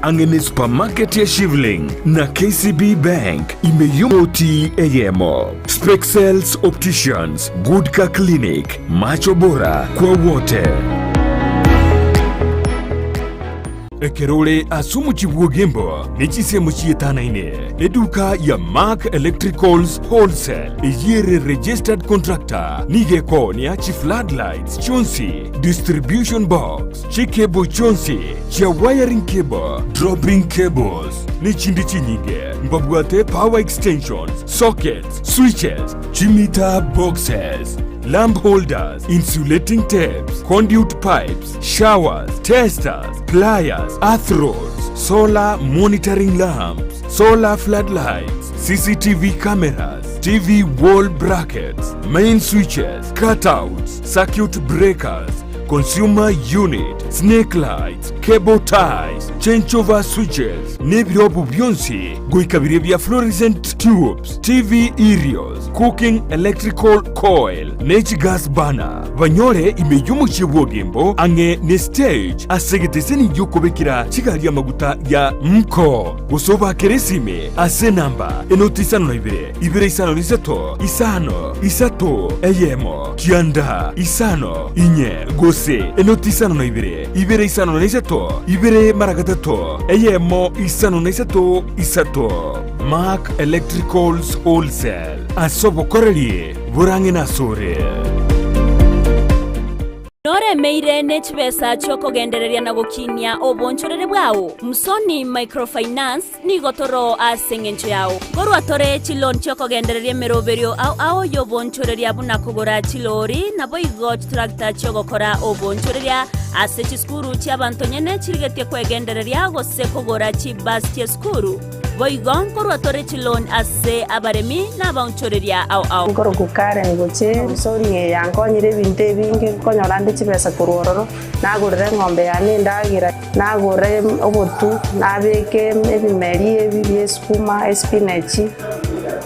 Ang'e ne supermarket ya Shivling na KCB Bank ime y'omoti eyemo. Spexels Opticians, Good Car Clinic, Macho Bora kwa wote. Ekero ore ase omochie bw'Ogembo ne chinsemo chietanaine, eduka ya Mark Electricals Wholesale eyio ere registered contractor nigo ekoonia chifloodlights chionsi, distribution box, Chicable chionsi chia wiring cable, dropping cables, ne chinde chinyinge. Mbabwate power extensions, sockets, switches, chimeter boxes, lamp holders, insulating tapes, conduit pipes, showers, testers, pliers, earth rods, solar monitoring lamps, solar floodlights, CCTV cameras, TV wall brackets, main switches, cutouts, circuit breakers, consumer unit, snake lights, cable ties, changeover switches, nebirobu bionsi goika biria bia fluorescent tubes, TV aerials, cooking electrical coil, ne chigas burner. Banyore ime y'omochie bw'Ogembo ang'e ne stage ase egeteseni gi'okobekera chigari amaguta ya Mko. Gose obakere esime ase enamba enoti isano na ibere, ibere isano na isato, isano, isato, eyemo, kianda, isano, inye, gose enoti isano na ibere, ibere isano na isato, ibere mara gatato, eyemo, isano na isato, isato. Mark Electricals Wholesale, ase obokoreri borang'e nasore. Noremeire ne chibesa chi'okogendereria na gokinia obonchoreri bwao? Msoni Microfinance nigo toro ase engencho yao. Nkorwa tore chiloan chi'okogendereria emeroberio ao ao y'obonchoreria buna kogora chilori naboigo chitractor chi'ogokora obonchoreria ase chisukuru chi'abanto nyene chirigetie kwegendereria gose kogora chibus chi'esukuru. Boigo nkorwa tore chiloan ase abaremi na abaonchoreria ao ao. Nkorokwa Karen gochia ensori eye yankonyire ebinto ebinge, nkonyora nde chibesa korwa ororo, nagorera eng'ombe yane endagera, nagora obotu, nabeka ebimeri ebi bia esukuma, espinach,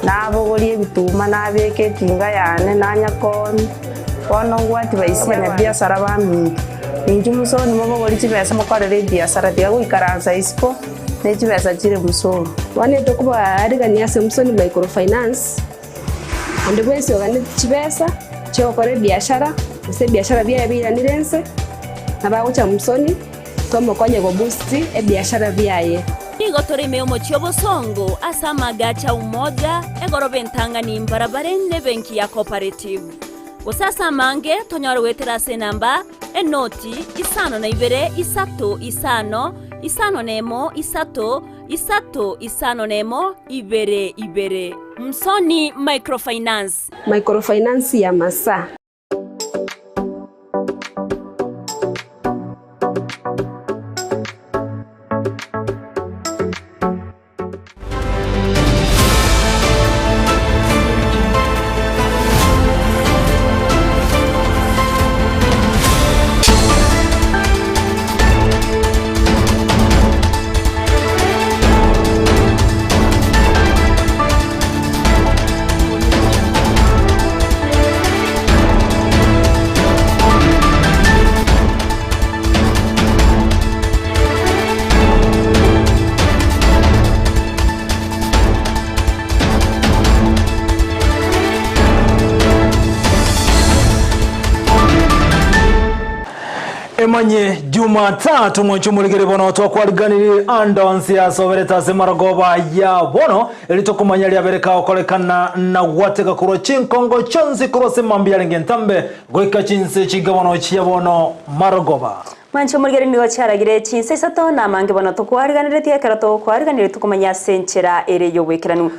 nabogoria ebituma nabeka etinga yane nanya koonia. Bono ngwati baisia abanyabiasara baminto, inchuo mosoni mobogorie chibesa mokorere ebiasara, tiga goikaransa isiko. ne chibesa chire musoni. Bono etokobaarigania ase Musoni Microfinance, onde bwensi oganeti chibesa chi'ogokora ebiashara, gose ebiashara biaye biiranire ense, nabo agocha Musoni, tomokonye goboost ebiashara biaye. Nigo tore ime y'omochie obosongo ase amagacho a Umoja, egoroba entang'ani mbarabare n'ebenki ya Cooperative. Gose ase amange tonyore goetera ase enamba enoti isano na ibere isato isano isano nemo isato isato isano nemo ibere ibere. Msoni Microfinance. Microfinance ya Masaa. Emanye Jumatatu mwancho omorigeri bono twakwariganirie ande onsi ase oberete ase marogoba ya bono eri tokomanya riabereka okorekana na gwateka korwa chinkongo chionsi korwa ase mambia yarenge entambe goika chinse chinke bono chia bono marogoba. Mwanche omorigeri nigo chiaragire chinsa isato na amange bono tokwariganeretie ekero tokwariganirie tokomanya ase enchera ere y'oboikeranu.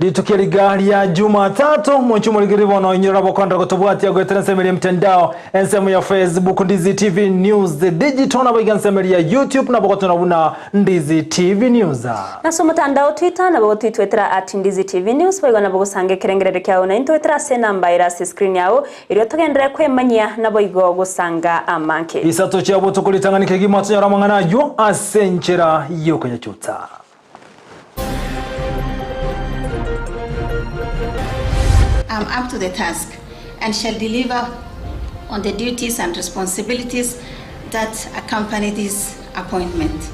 Rituko riga ria Jumatatu, mwanche omorigeri bono inyora bokoenderera gotobwatia goetera ensemo eria emtandao, ensemo ya Facebook Ndizi TV News Digital nabo iga ensemo eria ya YouTube nabo gotona buna Ndizi TV News. Nase omotandao Twitter nabo gotwitwetera at Ndizi TV News boigo nabo gosanga ekerengererio kiao naintwe goetera ase enamba ere ase escreen yao Erio togenderere kwemanyia, naboigo gosanga amange. Isato chia botuko ritang'ani kegima tonyore amang'ana ayio ase enchera y'okoyachutsa. Am up to the task and shall deliver on the duties and responsibilities that accompany this appointment.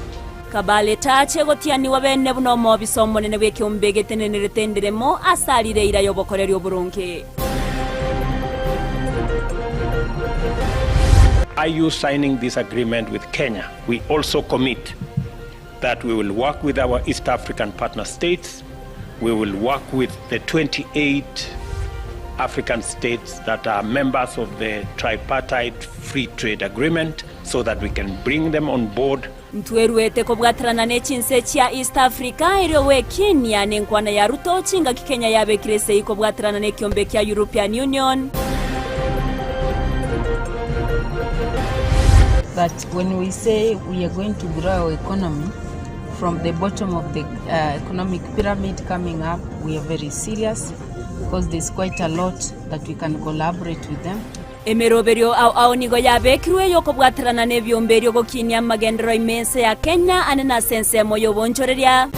Kabale tache gotianigwa bene buna omobisa omonene bw'ekeombe egetenenerete enderemo ase arire eira y'obokoreri oboronge. IU signing this agreement with Kenya, we also commit that we will work with our East African partner states, we will work with the 28 African states that are members of the tripartite free trade agreement so that we can bring them on board. Ntweruete kobwaterana ne chinse chia East Africa erio gwekinia nenkwana ya Ruto chingaki Kenya yabekire esegi kobwaterana nekiombe kia European Union. That when we say we are going to grow our economy from the bottom of the uh, economic pyramid coming up, we are very serious because there's quite a lot that we can collaborate with them. Emeroberio ao ao nigo yabekirwe y'okobwaterana n'ebiombe erio gokinia amagenderero ime ense ya Kenya ane nase ensemo y'obonchoreria.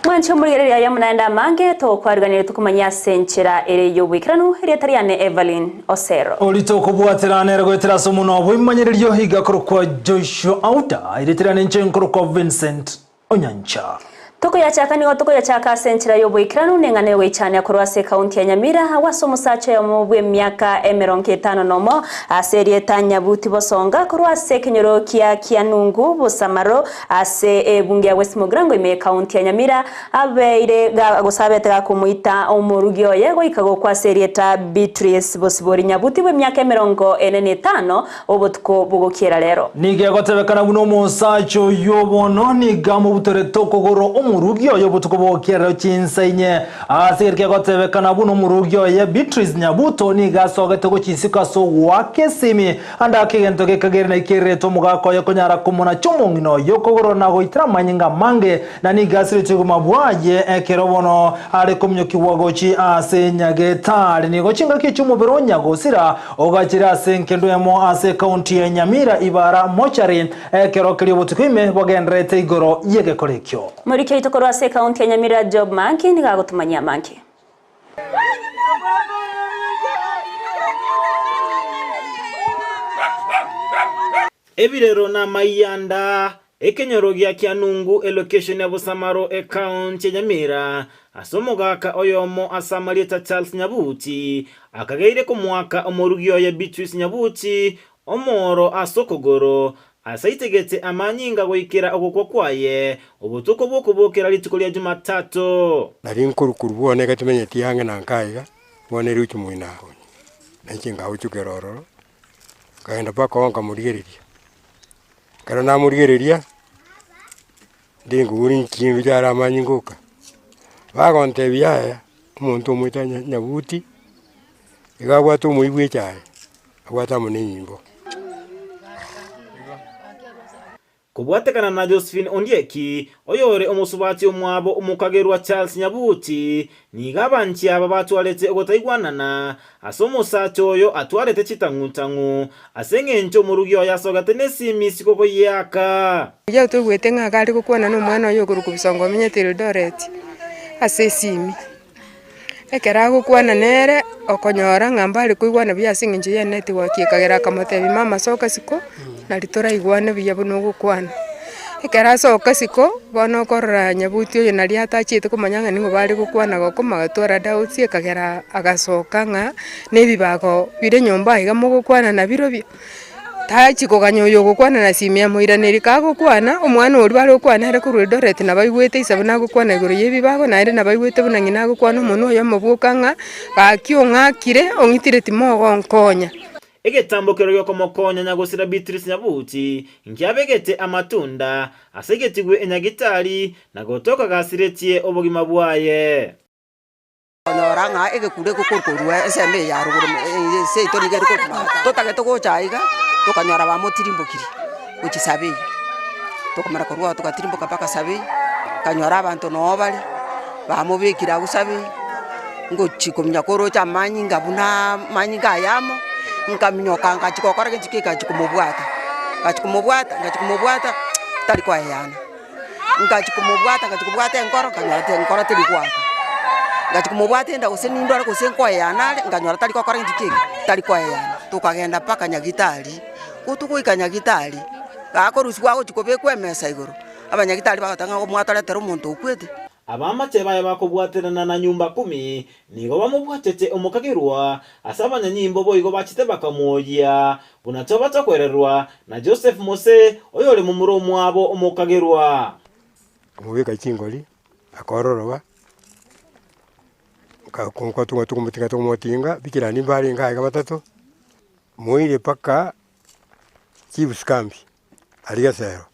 Mwanche omorigereria aya naende amange togokwaruganeria tokomanyia ase enchera ere y'oboikeranu erieta riane Evelyn Osero. Orito okobwaterana ere goetera ase omonwa bw'emanyererio iga korokwa Joshua Auta erieta riane inche nkorokwa Vincent Onyancha. Tokoyachaka nigo tokoyachaka ase enchera y'oboikeranu neng'ana yogoichania korwa ase ekaunti ya Nyamira agwo ase omosacha oyomo bw'emiaka emerongo etano nomo ase erieta Nyabuti Bosonga korwa ase ekenyoro kia Kianungu Bosamaro ase ebunge ya West Mugirango ime ekaunti ya Nyamira abeire gose abete gakomoita omorugi oye goika gokwa ase erieta Beatrice Bosibori Nyabuti bw'emiaka emerongo ene na etano obotuko bogokiera rero. Nigo egotebekana buna omosacha oyio bono nigo amobutorete okogoro omorugi oye obotuko bogokiera rero chinsa inye. Ase egento kegotebekana buna omorugi oye Beatrice Nyabuto nigo asogete gochia isiko ase ogoaka esimi ande ake egento gekagere na ikererete omogaka oye konyara komonacha omong'ina oye okogoro na goitera amanyinga amange na nigo asiretie obogima bwaye ekero bono are kominyokigwa gochia ase nyagetari. Nigo chingaki chi'omobere o nyagosira Ogachire ase enkendo emo ase ekaunti ya Nyamira Ibara Mochari ekero keria obotuko ime bogendererete igoro y'egekora ekio. Moriki oito korwa ase ekaunti ya Nyamira Job Manki nigo agotumanyia amange. Ebirero na amayianda, Ekenyoro gia Kianungu, elocation ya Bosamaro, ecounty ya Nyamira, ase omogaka oyomo ase amarieta Charles Nyabuti, akageire komoaka omorugi oye Beatrice Nyabuti omoro ase okogoro, ase aitegete amanyinga goikera ogokwa kwaye, obotuko bw'okobokera rituko ria Jumatatu. Nari nkorukoru bono iga timenyeti ang'e na nka iga, bono eruche moino akonye. Nainche nkagochokera ororo, nkagenda mpaka oo nkamorigereria. Ekero namorigereria, ndinguru chindu chiare amanyinga oka, bagontebia yaya, omonto omoita nya- nyabuti, iga abwate omoyio bwa echae, abwate amo na enyimbo. Kobwatekana na Josephine Ondieki, oyore omosubati omwabo omokagerwa Charles Nyabuti, nigo abanchi aba batwarete ogotaigwanana ase omosacha oyo atwarete chitang'u-tang'u ase engencho omorugi oye asogete nesimi isiko koyiaka. Buya toigwete ng'a iga are gokwana na omwana oye okorokwa Bisongo omenyete Eldoret, ase esimi. Ekero agokwana nere, okonyora ng'a mbare koigwana buya ase eng'encho ya enetwork ekagera akamotebia mama soka isiko, nari toraigwane buya buna ogokwana. Ekero asoka isiko, bono okorora nyabuti oyo nari atachiete komanya ng'a nigo bare gokwana gokoma agatwara doubts ekagera agasoka ng'a na ebibago bire nyomba aiga mogokwana nabirobio. Tachi koganya oyo ogokwana na simi amoiranerie. Kagokwana, omwana oria bare gokwana ere korwa Eldoret nabo aigwete ise buna agokwana igoro y'ebibago, naende nabo aigwete buna ng'ina agokwana omonwe oye omoboka ng'a gaki ong'akire, ong'itire timogonkonya. Egetambokero gi'okomokonya nyagosira Beatrice Nyabuti nkiabegete amatunda ase egetigwe enyagitari na gotoka gasiretie obogima bwaye. Konyora ng'a egekuro egokorwa ensemo eye ya rogoro seito nigo ere korwa totagete gocha aiga, tokanyora bamotirimbokiri gochia Sabei. Tokamanya korwa agwo togatirimboka mpaka Sabei, tokanyora abanto noo bare, bamobekire agwo Sabei, ngochi kominya koroche amanyinga buna amanyinga ayamo, nkaminyoka ngachia gokora gento ki ngachia komobwata, ngachia komobwata ngachia komobwata tari koeyana. Ngachia komobwata, ngachia kobwata enkoro, nkanyora te enkoro teri goaka. Ngachia komobwata enda gose nindware gose nkoeyana are, nkanyora tari gokora gento ki eke, tari koeyana. Tokagenda mpaka Nyagitari, gotogoika Nyagitari, gakorusiwa agochia kobekwa emesa igoro, abanyagitari bagoteba ng'a mwatoretera omonto okwete. Abaamate baye bakobwaterana na nyumba kumi nigo bamobwatete omokagerwa, ase abanyanyimbo boigo bachete bakamwoyia, buna toba tokwererwa na Joseph Mose, oyore momura omwabo omokagerwa. Nkamobeka chingori, akororoba, nka tokomotinga tokomotinga, bikirani mbarenge aiga batato, moire mpaka chief's camp aria Gesero.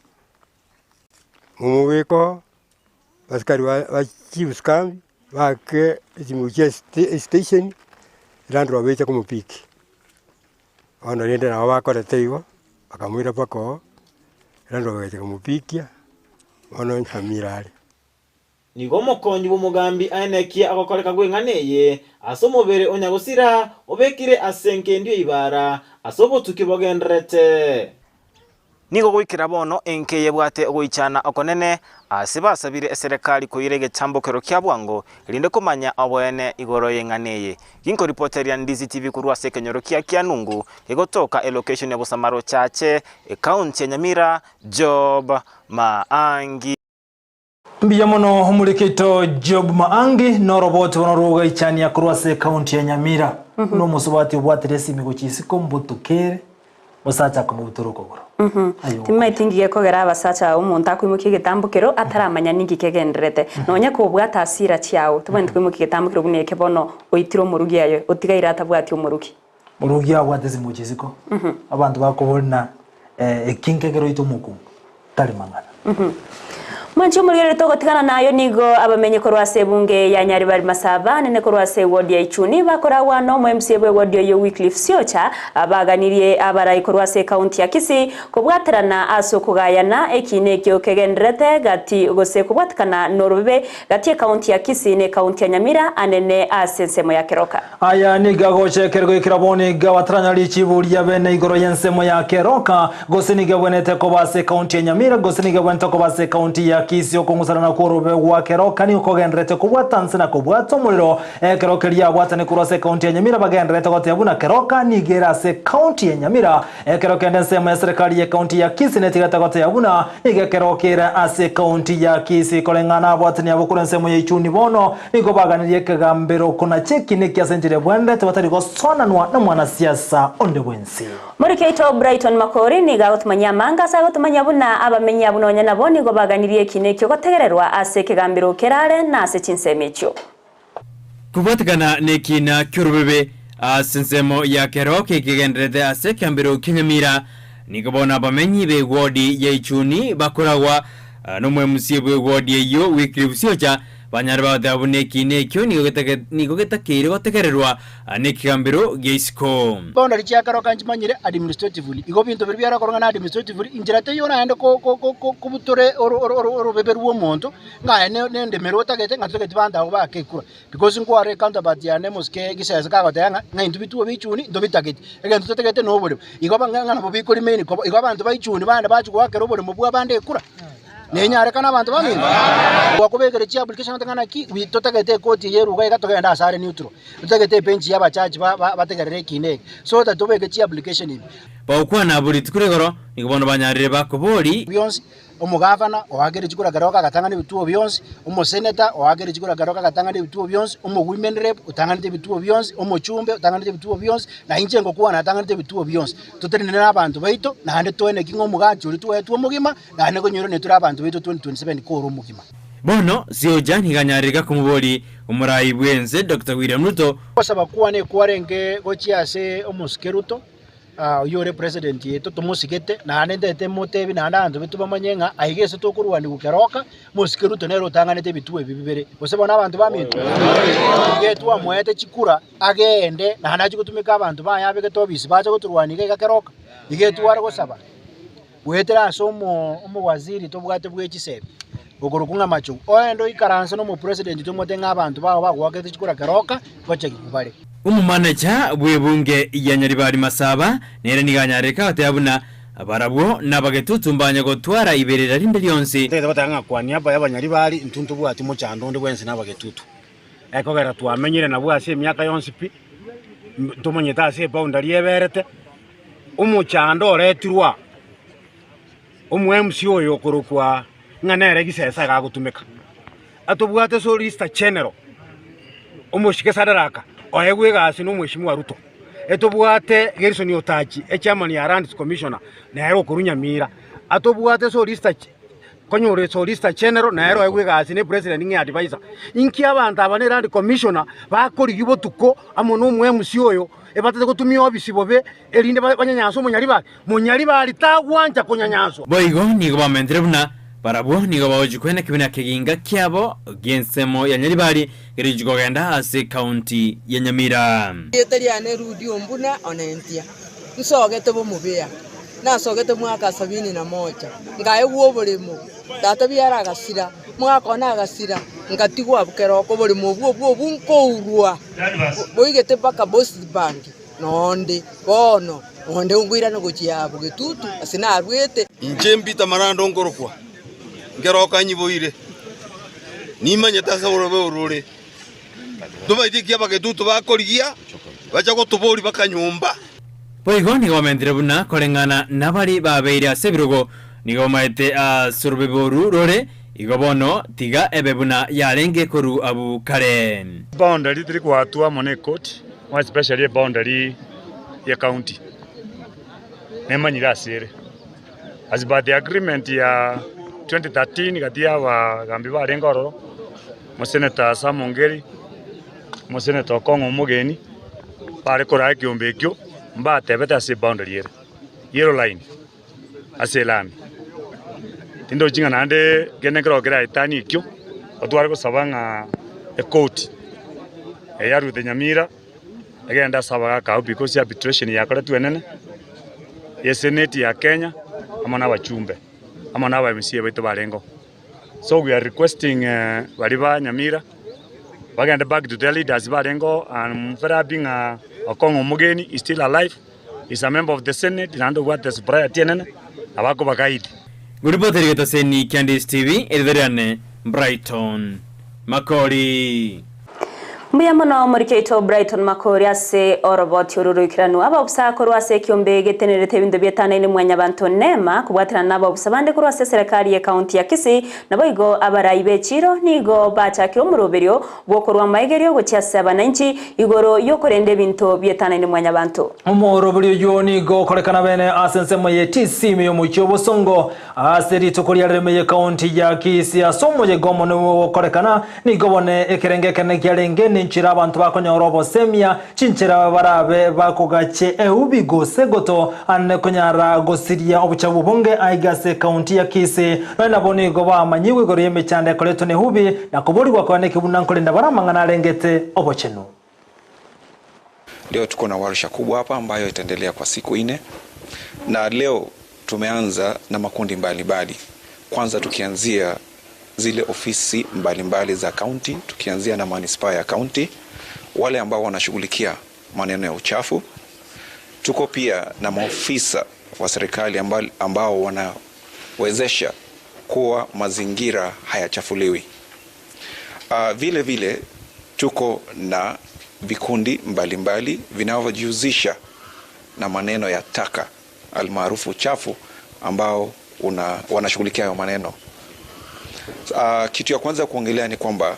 Momobeke oo, abasikari ba ba chief's camp, baake echinguru chia estation, Land Rover eche komopiki. Bono rende nabo bakorete igo, bakamoira mpaka oo, Land Rover egacha komopikia, bono Nyamira are. Nigo omokonyi bw'omogambi aenekie agokoreka gw'eng'ana eye ase omobere o nyagosira obekire ase engencho y'eibara ase obotuki bogendererete. Nigo goikera bono enka eye ebwate ogoichana okonene ase basabire eserekari koira egetambokero kia bwango erinde komanya oboene igoro y'eng'ana eye. Ginkoripoteria Ndizi TV korwa ase ekenyoro kia Kianungu gegotoka elocation ya Bosamaro Chache, ecounty ya Nyamira, Job Maangi. Mbuya mono omorikeito Job Maangi noroboti bono rw'ogaichania korwa ase ekaunti ya Nyamira. Buna omosubati obwatire esimi gochia isiko mbotuke ere, mosacha akomobutora okogoro. Aye ogokumia. Timaeti nki gekogera abasacha aba omonto akoimokia egetambo kero ataramanya ninki kegendererete. Nonya kobwate hasira chiao, tobwenereti koimokia egetambo kero buna eke bono oitire omorugi aye, otigaire atabwati omorugi. Morugi abwate esimi gochia isiko, abanto bakoboria na eki nkekero oite omokungu, tari mang'ana. Mwanche omorigereri togotigana nayo nigo abamenyi korwa ase ebunge ya Nyaribari Masaba nene korwa ase ewodi ya Ichuni bakoragwa na omo MCA bw'ewodi eyio Wycliffe Siocha baganirie abarai korwa ase ekaunti ya Kisii kobwaterana ase okogayana ekiina ekio kegendererete gati gose kobwatekana norobebe gati ekaunti ya Kisii na ekaunti ya Nyamira anene ase ensemo ya Keroka. Aya nigo agochekera goikera bono iga bataranyora richibu ria bene igoro y'ensemo ya Keroka, gose nigo ebwenerete koba ase ekaunti ya Nyamira, gose nigo ebwenerete koba ase ekaunti ya Kisii. Okong'usarana kw'orobebe gwa Keroka nigo kogendererete kobwata nse na kobwata omorero. Ekero keria abwatani korwa ase ekaunti ya Nyamira bagendererete goteba buna Keroka nigo ere ase ekaunti ya Nyamira. Ekero kende ensemo ya serikali y'ekaunti ya Kisii netigete goteba buna nigo ekero kere ase ekaunti ya Kisii koreng'ana abwatani abo korwa ensemo ya Ichuni bono Nigo baganirie ekegambero konacha ekina eki ase enchera ebwenerete batari gosoananwa na mwanasiasa onde bwensi. Morikeito Brighton Makori nigo agotumanyia amanga ase agotumanyia buna abamenyi abwo nonya nabo nigo baganirie ekina ekio gotegererwa ase ekegambero kerare na ase chinsemo echio. Kobwatekana nekiina ki'orobebe ase ensemo ya Keroka ekegendererete ase ekegambero kia Nyamira, nigo bono abamenyi b'ewodi ya Ichuni bakoragwa nomwemusie bw'ewodi eyio Wycliffe Siocha Banyare bagoteba buna ekiina ekio nigo getakeire gotegererwa nekegambero gia isiko. Boundary chia Keroka nchimanyire administratively, igo binto biria biarekorwa ng'a na administratively, inchera teiyo naende ko- ko- ko- ko- kobutora oro- oro- oro- orobebe rwa omonto, ng'a aye ne- ne endemero otagete ng'a totageti banto abwo baake ekura. Because nkware ecounterpart yane omosike gisese kagoteba ng'a, ng'a intwe bituo bia ichuni ntobitageti, egento totagete na oboremo. Igo ba ng'a nabo biko remain koba, igo abanto ba ichuni bande bachia goakera oboremo bwa abande ekura. Nenyarekane abanto baminto gwakobekera chiapplication ati ng'a naki wi totagete ekoti eye eruga iga togende ase are neutral, totagete ebench ya abajaji ba ba bategerere ekina eke, so that tobeke chiapplication ime. Bagokwana buri rituko rigoro, nigo bono banyarire bakobori. Bionsi, omogavana oakire chikura keroka agatang'ana ebituo bionsi, omoseneta oakire chikura keroka agatang'ana ebituo bionsi, omowomen rep otang'anete ebituo bionsi, omochumbe otang'anete ebituo bionsi, na inche ngokwana natang'anete ebituo bionsi. Totenene na abanto baito, naende toeneki ng'a omogachi oria twaetwe omogima, Naende nkonyoire tore abanto baito 2027 kore omogima. Bono Siocha nigo anyarire komoboria omorai bw'ense Doctor William Ruto. Ogosaba kwane kwarenge gochia ase omosike Ruto, oyio ore president yaito tomosigete, naende ntagete motebi naende abanto baito bamanye ng'a aiga ase tokorwanigwa keroka, mosike Ruto nere otang'anete ebituo ebi bibere. Gose bono abanto baminto? Iga twamoete chikura agende naende achie gotumeka abanto baye abegete obisi bache gotorwania iga iga keroka. Iga tware gosaba. Goetera ase omowaziri tobwate bwe chisemi, okorokwa ng'a Machogu, oende oikaranse nomopresident tomote ng'a abanto bao bagoakete chikura keroka ngochegigwe bare. Omomanecha bw'ebunge ya Nyaribari Masaba nere nigo anyarire goteba buna barabwo nabagetutu mbanye gotwara iberera rinde rionsi. Ntagete goteba ng'a kwa niaba y'Abanyaribari intwe ntobwati mochando onde bwensi nabagetutu. Ekogera twamenyire nabwo ase emiaka yonsi pi, ntomanyete ase eboundary eberete, omochando oretirwe aa, omo MC oyo okorokwa ng'a nere gisesa iga agotumeka. Atobwate solicitor general, omochike Sadaraka, oegwe egasi na omweshimiwa Ruto. Etobwate Gerson Otachi, echairman ya Lands Commissioner, nere okorwa Nyamira. Atobwate solicitor Konyora esolicitor general nere oegwe egasi ne president ng'a adviser. Inki abanto aba ne land commissioner bakorigia botuko amo na omo MC oyo ebatete gotumia ofisi bobe erinde banyanyase omonyaribari? Monyaribari tagwancha konyanyanswa. Boigo nigo bamentire buna barabwo nigo bagochia kwena kebina keginga kiabo gi'ensemo ya Nyaribari gerichie kogenda ase ekaunti ya Nyamira. Erieta riane Rudi Ombuna Onentia. Nsogete bomobea, nasogete mwaka sabini na moja, nkaegwa oboremo, tata biara agasira, mwaka one agasira, ngatigwa abwo keroko oboremo obwo obwo obwo nkourwa, boigete mpaka Bosbank nonde bono onde nkoirana gochia abwo getutu ase narwete. Inche mbite amarando nkorokwa, nkeroka nyiboire, nimanyete ase orobe orore. Tobaiti eki abagetutu bakorigia, bacha gotoboria bakanyomba. Boigo nigo bamentire buna koreng'ana nabari babeire ase ebirogo, nigo bamaete ase orobebe oru rore, igo bono tiga ebe buna yarenge korwa abwo kare. Boundary tiri goatwa amo ne court, more especially eboundary ye county nemanyire ase ere. As per the agreement ya 2013 gati ya abagambi barenge ororo, Omosenetor Sam Ongeri, Omosenetor Okong'o Omogeni, bare koraa ekeombe ekio, mbatebete ase eboundary ere, yellow line, ase elami. Tindochi ng'a naende kende nkero keraetanie ekio, otware gosaba ng'a ekoti eyarwete Nyamira, egende ase abagaka abwo because arbitration yakoretwe enene, ye senate ya Kenya, amo na abachumbe, amo na aba MCA baito barengeo. So we are requesting baria ba Nyamira bagende back to their leaders barengeo and very happy ng'a Okong'o Omogeni is still alive, is a member of the senate naende obwate sobriety enene nabo akoba guide. Ngoripoteri getaseni kia Ndisi TV, erieta riane Brighton Makori. Mbuya mono omoriki oito Brighton Makori ase oroboti oru roikeranu. Abaofisa korwa ase ekiombe getenerete ebinto bietanaine mwanyabanto NEMA kobwaterana nabaofisa bande korwa ase eserekari ye county ya Kisii naboigo abarai b'echiiro nigo bachakire omoroberio bw'okorwa amaegerio gochia ase abanainchi igoro y'okorenda ebinto bietanaine mwanyabanto. Omoroberi oyio nigo okorekana bene ase ensemo ye Tisimi y'omochie obosongo Ase rituko ria rimo y'Ekaunti ya Kisii ase omoyega omonene ogokorekana, nigo bone ekerengo ekenene kiarenge nenchera abanto bakonyora obosemia, chinchera barabe bakogache eubi gose goto ande konyara gosiria obochafu obonge aiga ase Ekaunti ya Kisii. Nonya nabo nigo bamanyigwe igoro y'emechando ekoretwa nehubi na koborigwa konya nekebuna nkorenda bare amang'ana arengete obochenu. Leo tuko na warsha kubwa hapa ambayo itaendelea kwa siku nne, na leo tumeanza na makundi mbalimbali mbali. Kwanza tukianzia zile ofisi mbalimbali mbali za kaunti, tukianzia na manispaa ya kaunti, wale ambao wanashughulikia maneno ya uchafu. Tuko pia na maofisa wa serikali ambao, ambao wanawezesha kuwa mazingira hayachafuliwi. Vile vile tuko na vikundi mbalimbali vinavyojihusisha na maneno ya taka almaarufu chafu ambao wanashughulikia hayo maneno. Kitu ya kwanza kuongelea ni kwamba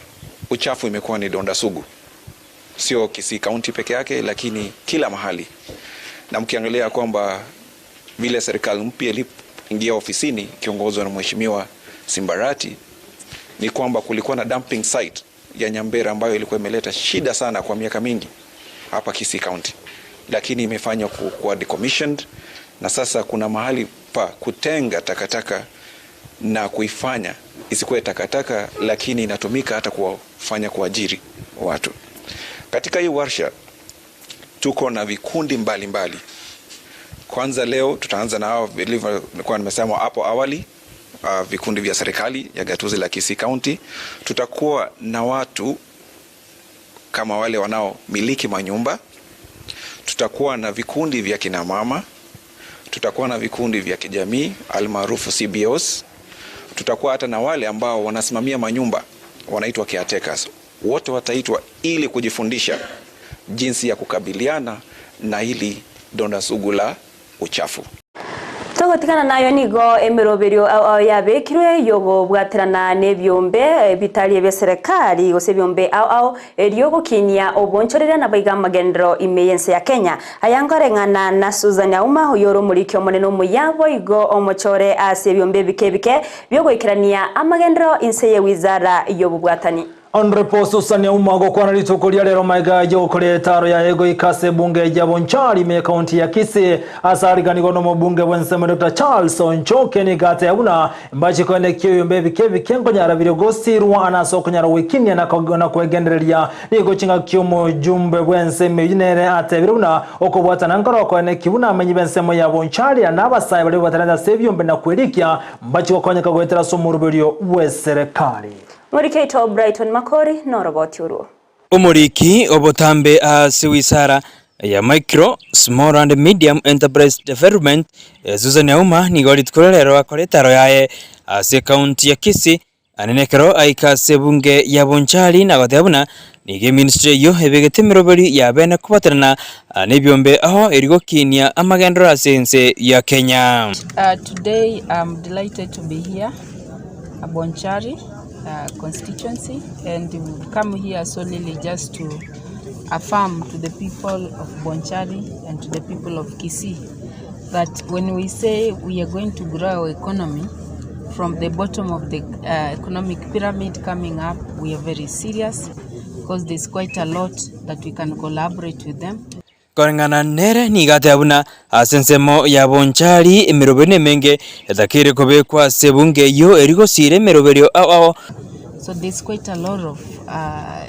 uchafu imekuwa ni donda sugu, sio Kisii County peke yake, lakini kila mahali, na mkiangalia kwamba vile serikali mpya ilipoingia ofisini ikiongozwa na Mheshimiwa Simbarati ni kwamba kulikuwa na dumping site ya Nyambera ambayo ilikuwa imeleta shida sana kwa miaka mingi hapa Kisii County, lakini imefanywa kuwa decommissioned na sasa kuna mahali pa kutenga takataka na kuifanya isikuwe takataka, lakini inatumika hata kuwafanya kuajiri watu. Katika hii warsha tuko na vikundi mbalimbali mbali. Kwanza leo tutaanza na hao vilivyokuwa nimesema hapo awali, vikundi vya serikali ya gatuzi la Kisii County. Tutakuwa na watu kama wale wanaomiliki manyumba, tutakuwa na vikundi vya kina mama, tutakuwa na vikundi vya kijamii almaarufu CBOs, tutakuwa hata na wale ambao wanasimamia manyumba wanaitwa caretakers. Wote wataitwa ili kujifundisha jinsi ya kukabiliana na hili donda sugu la uchafu. Togotigana nayo nigo emeroberio ao ao yabekirwe y'okobwaterana n'ebiombe bitari ebia serekari gose ebiombe ao ao erio gokinia obonchoreria naboiga amagenderero ime y'ense ya Kenya. Aya nkoreng'ana na Susan Auma oyore omoriki omonene omuya boigo omochore ase ebiombe ebike ebike biogoikerania amagenderero inse ye wizara y'obobwatani. Honourable Susan Auma gokwana rituko ria rero magega y'ogokora etaro yaye goika ase ebunge ya Bonchari ime y'ekaunti ya Kisii ase ariganigwa nomobunge bw'ensemo Doctor Charles Onchoke nigo ateba buna mbache koenekia ebiombe ebike ebike nkonyara biria gosirwa ana ase okonyara gwekinia na kwegendereria nigo chingaki omojumbe bw'ensemo eyio nere atebire buna okobwatana nkoro koenekia buna amenyi b'ensemo ya Bonchari na abasae baria babwatanete ase ebiombe na kwerikia mbache gokonyeka goetera ase omoroberio bw'eserekari. Morikeito Brighton Makori noroboti orwo. Omoriki obotambe ase wisara ya Micro, Small and Medium Enterprise Development, Susan Auma nigo rituko ria rero akora etaro yaye ase ekaunti ya Kisii anene ekero aika ase ebunge ya Bonchari na goteba buna nigo eministry eyio ebegete emeroberi ya bene kobaterana nebiombe ao eri gokinia amagenderero ase ense ya Kenya. Today I'm delighted to be here Bonchari constituency and we've come here solely just to affirm to the people of Bonchari and to the people of Kisii that when we say we are going to grow our economy from the bottom of the uh, economic pyramid coming up, we are very serious because there's quite a lot that we can collaborate with them. Koreng'ana nere nigo ateba buna ase ensemo ya Bonchari emeroberio nemenge etakeire kobekwa ase ebunge eyio eri gosiira emeroberio ao ao. So there's quite a lot of uh,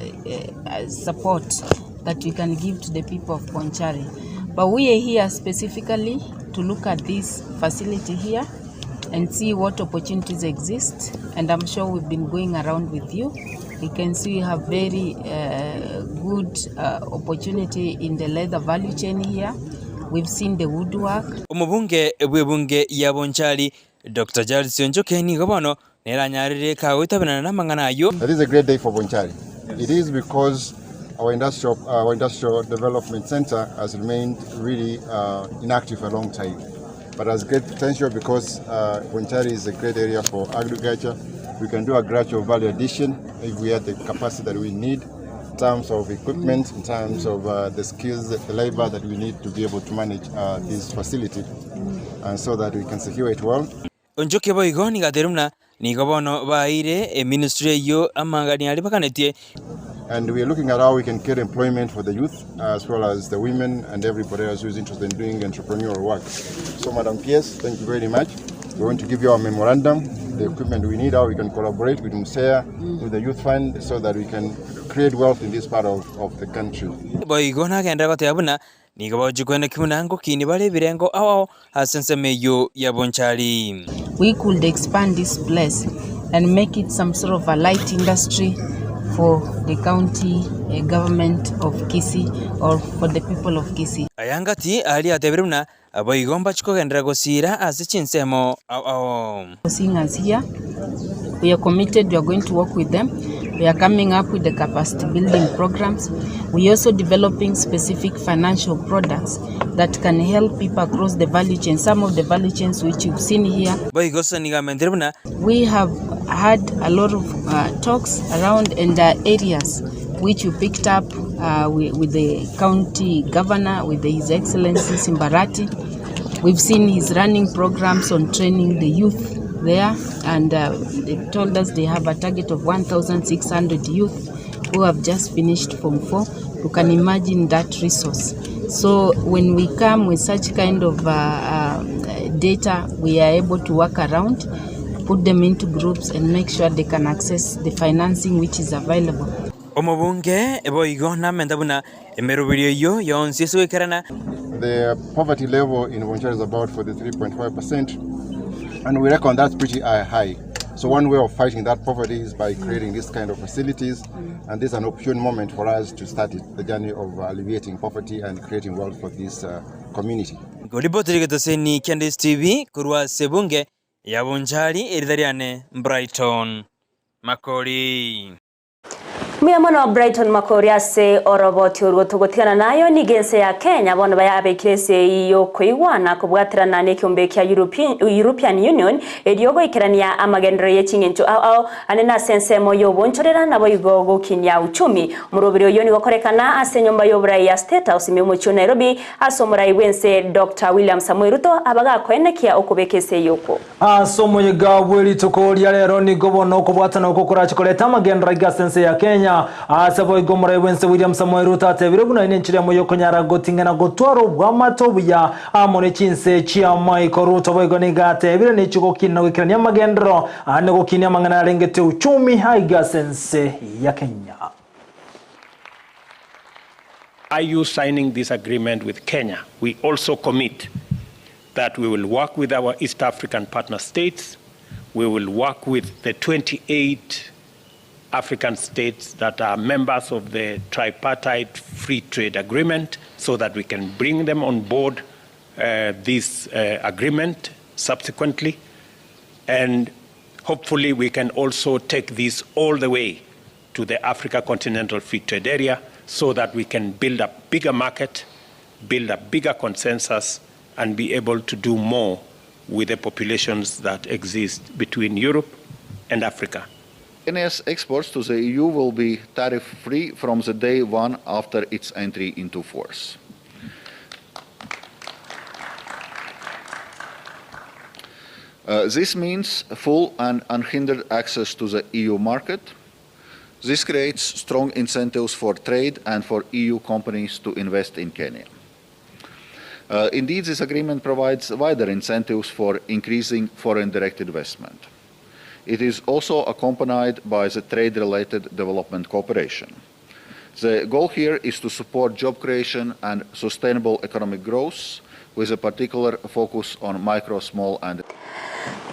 uh, support that we can give to the people of Bonchari. But we are here specifically to look at this facility here and see what opportunities exist. And I'm sure we've been going around with you. We can see you have very uh, good uh, opportunity in the leather value chain here. We've seen the woodwork. Omobunge bw'ebunge ya Bonchari, Doctor Charles Onchoke nigo bono nere anyarire kagoitaberana namang'ana ayio. That is a great day for Bonchari. It is because our industrial, our industrial development center has remained really uh, inactive for a long time. But has great potential because uh, Bonchari is a great area for agriculture. We can do agricultural value addition if we have the capacity that we need in terms of equipment, in terms of uh, the skills, the labor that we need to be able to manage uh, this facility, and so that we can secure it well. Onchoke boigo nigo ateire buna nigo bono baeire eministry eyio amangani aria baganetie. And we are looking at how we can create employment for the youth as well as the women and everybody else who is interested in doing entrepreneurial work. So, Madam PS, thank you very much. We're going to give you our memorandum, the equipment we need, how we can collaborate with MUSEA, with the Youth Fund, so that we can create wealth in this part of, of the country. Boigo nagenderera goteba buna Nigo bagochia koenekia buna ngokinia bare ebirengo ao ao ase ensemo eyio ya bonchari. We could expand this place and make it some sort of a light industry for the county government of Kisii or for the people of Kisii. Aya ngati aria atebire buna boigo mbachie kogenderera gosiira ase chinsemo ao ao. Seeing us here, we are committed, we are going to work with them. We are coming up with the capacity building programs. We are also developing specific financial products that can help people across the value chain, some of the value chains which you've seen here. Boigo Susan nigo amentire buna. We have had a lot of uh, talks around and uh, areas which we picked up uh, with, with the county governor, with His Excellency Simbarati. We've seen he's running programs on training the youth there, and uh, they told us they have a target of 1,600 youth who have just finished Form 4. You can imagine that resource. So when we come with such kind of uh, uh, data, we are able to work around, put them into groups, and make sure they can access the financing which is available. Omobunge boigo namente buna emeroberio eyio yonsi ase goikerana. The poverty level in Bonchari is about 43.5%, and we reckon that's pretty high. So one way of fighting that poverty is by creating this kind of facilities, and this is an opportune moment for us to start it, the journey of alleviating poverty and creating wealth for this uh, community. Nkoripoteri getoseni kia Ndisi TV korwa ase ebunge ya Bonchari, erita riane Brighton Makori. Mbuya mono Brighton Makori ase oroboti orwo togotigana nayo nigo ense ya Kenya bono bayabekire esegi yokoigwana kobwaterana nekeombe kia European Union erio goikerania amagenderero ye ching'encho ao ao ande nase ensemo yobonchorera naboigo gokinia uchumi. Omoroberi oyio nigo okorekana ase enyomba yoborai ya State House ime omochie o Nairobi ase omorai bwense Doctor William Samoei Ruto abagakoenekia okobeka esegi okwo. Ase omoyega bwe rituko ria rero nigo bono okobwatana okwo korache koreta amagenderero aiga ase ense ya Kenya. Ase boigo omorai bw'ense William Samoei Ruto atebire buna ere nenchera emo yokonyara goting'ana gotwara obwamate obuya amo ne chinse chi'amaiko. Ruto boigo nigo atebire nechigokina goikerania amagenderero ande gokinia amang'ana arengete uchumi aiga ase ense ya Kenya. By you signing this agreement with Kenya, we also commit that we will work with our East African partner states, we will work with the 28 African states that are members of the tripartite free trade agreement so that we can bring them on board uh, this uh, agreement subsequently. And hopefully we can also take this all the way to the Africa Continental Free Trade Area so that we can build a bigger market, build a bigger consensus, and be able to do more with the populations that exist between Europe and Africa. Kenya's exports to the EU will be tariff-free from the day one after its entry into force. Uh, this means full and unhindered access to the EU market. This creates strong incentives for trade and for EU companies to invest in Kenya. Uh, indeed, this agreement provides wider incentives for increasing foreign direct investment. It is also accompanied by the trade-related development cooperation. The goal here is to support job creation and sustainable economic growth, with a particular focus on micro, small and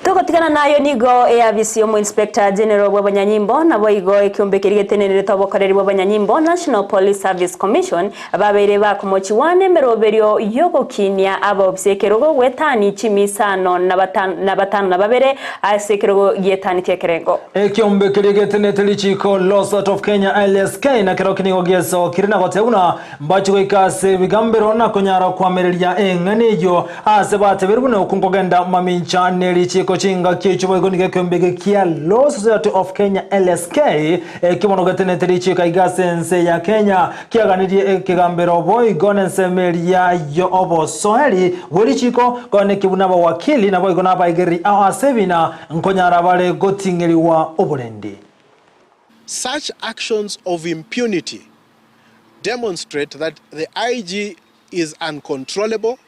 Togotigana nayo nigo eabisi omo Inspector General bw'abanyanyimbo naboigo ekiombe keria getenenerete obokoreri bw'abanyanyimbo National Police Service Commission babeire bakomochiwa nemeroberio yogokinia abaofisa ekerogo gwetani chimi isano na batano na babere ase ekerogo gietanitie ekerengo. Ekiombe keria getenete richiko Law Society of Kenya LSK na kerokio nigo giesokire na goteba buna Mbache goika ase ebigambero na konyara koamereria eng'ana eyio aase bateberwe buna okwo nkogenda mamincha ne richiiko chingaki echio boigo nigo ekeombe eke kia Law Society of Kenya LSK ekio bono getenete richiiko aiga ase ense ya Kenya kiaganirie ekegambero boigo nensemo eria yo obosoeri bwe richiiko koeneki buna abawakili naboigo nabaigereri ao ase ebina nkonyara bare goting'erigwa oborendi. Such actions of impunity demonstrate that the IG is uncontrollable,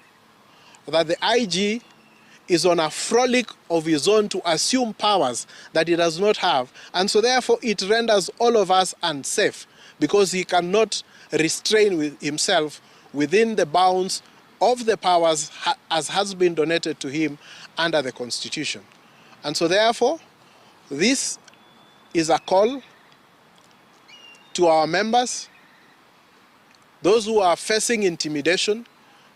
that the IG is on a frolic of his own to assume powers that he does not have, and so therefore it renders all of us unsafe because he cannot restrain with himself within the bounds of the powers as has been donated to him under the Constitution. And so therefore, this is a call to our members, those who are facing intimidation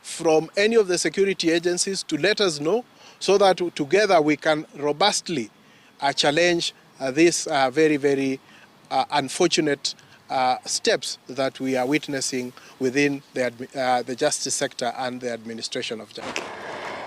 from any of the security agencies to let us know so that together we can robustly uh, challenge uh, these uh, very, very uh, unfortunate uh, steps that we are witnessing within the, uh, the justice sector and the administration of justice.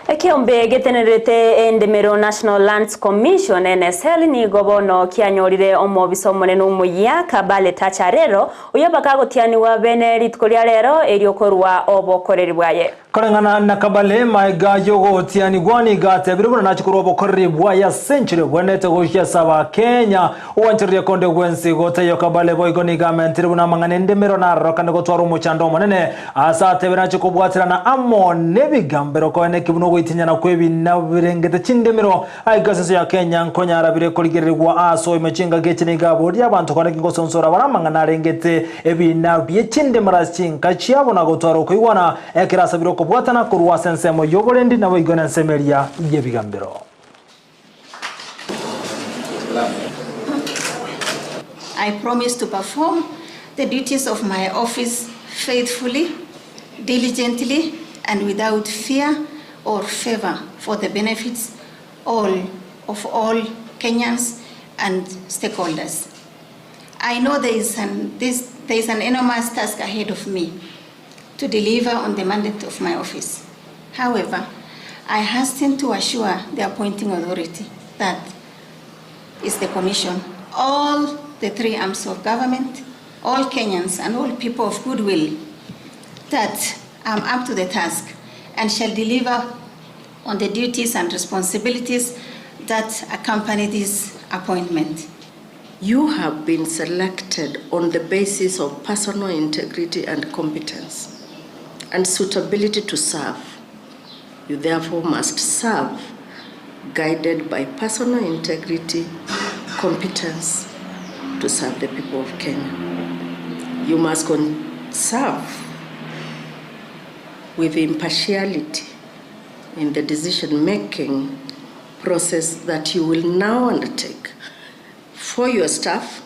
Ekeombe getenerete endemero National Lands Commission NSL nigo bono kianyorire omobisa omonene omoyia Kabale Tacharero oyo bakagotianiwa bene rituko ria rero erio korwa obokoreri bwaye. Koreng'ana na Kabale maega yogotianigwa nigo atebire buna nache korwa obokoreri bwaye ase enchera ebwenerete gochia ase Abakenya. Ogwanchereria konde gwensi gotaiyo Kabale boigo nigo amentire buna amang'ana endemero narorokane gotwara omochando omonene Ase atebire ache kobwaterana amo nebigambero koeneki buna ogoitinyana kw'ebina birengete chindemero aike ase ense ya Kenya nkonyara bire korigererigwa ase oime chingaki echi nigo aboria abanto koeneki ngosonsora bare amang'ana arengete ebina bie chindemero ase chinka chiabo na gotwara okoigwana ekero asabire okobwatana korwa ase ensemo y'oborendi naboigo nensemo eria y'ebigambero. I promise to perform the duties of my office faithfully, diligently, and without fear or favor for the benefits all of all Kenyans and stakeholders. I know there is an, this, there is an enormous task ahead of me to deliver on the mandate of my office. However, I hasten to assure the appointing authority that is the Commission, all the three arms of government, all Kenyans and all people of goodwill that I'm up to the task and shall deliver on the duties and responsibilities that accompany this appointment. You have been selected on the basis of personal integrity and competence and suitability to serve. You therefore must serve guided by personal integrity, competence to serve the people of Kenya. You must serve with impartiality in the decision making process that you will now undertake for your staff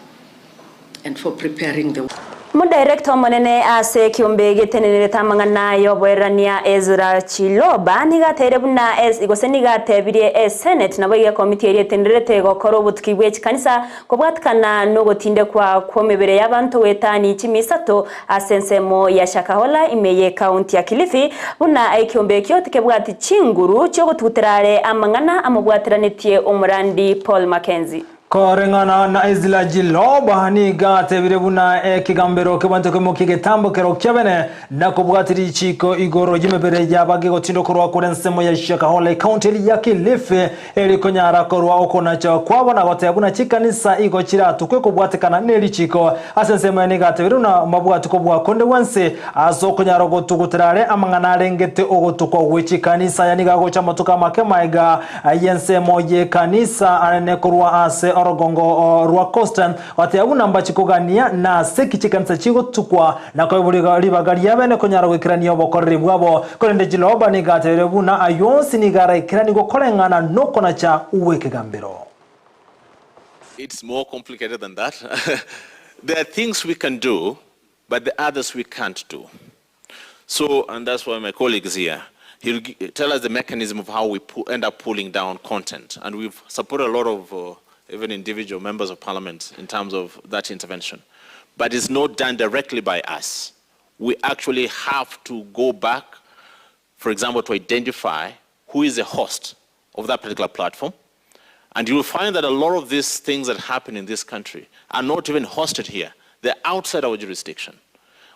and for preparing the Omodirector omonene ase ekiombe getenenerete amang'ana y'oboerania Ezra Chiloba nigo ateire buna gose nigo atebirie esenate naboigo ekomiti eria etenenerete gokora obotuki bwe chikanisa kobwatikana nogotindekwa kw'emebere y'abanto goetani chimisato ase ensemo ya Shakahola ime y'ecounty ya Kilifi buna ekiombe ekio tikebwati chinguru chiogotugutera are amang'ana amobwateranetie omorandi Paul Mackenzie. Koreng'ana na Ezra Chiloba nigo atebire buna ekegambero kebwate koimokia egetambokero kiabene na kobwatia richiko igoro y'emebere y'abage gotindwa korwa kore ensemo ya Shakahola ecounty eri ya Kilifi eri konyara korwa okonacha kwabo na goteba buna chikanisa igo chiratukwe kobwatekana ne richiko ase ensemo eye nigo atebire buna mbabwati kobua konde gwensi ase okonyara gotugutera are amang'ana arengete ogotukwa gwe chikanisa aya nigo agocha amatuko amake maega y'ensemo y'ekanisa anene korwa ase orogongo rwa Coast goteba buna mbachikogania nase ki chikanisa chigotukwa na koiborigwa ribaga riabene konyara goikerania obokoreri bwabo. Korende Chiloba nigo atebire buna ayio onsi nigo araikeraniwe koreng'ana nokonacha gw'ekegambero. It's more complicated than that. There are things we can do, but the others we can't do. So, and that's why my colleague is here. He'll tell us the mechanism of how we end up pulling down content. And we've supported a lot of even individual members of parliament in terms of that intervention. But it's not done directly by us. We actually have to go back, for example, to identify who is the host of that particular platform. And you will find that a lot of these things that happen in this country are not even hosted here. They're outside our jurisdiction,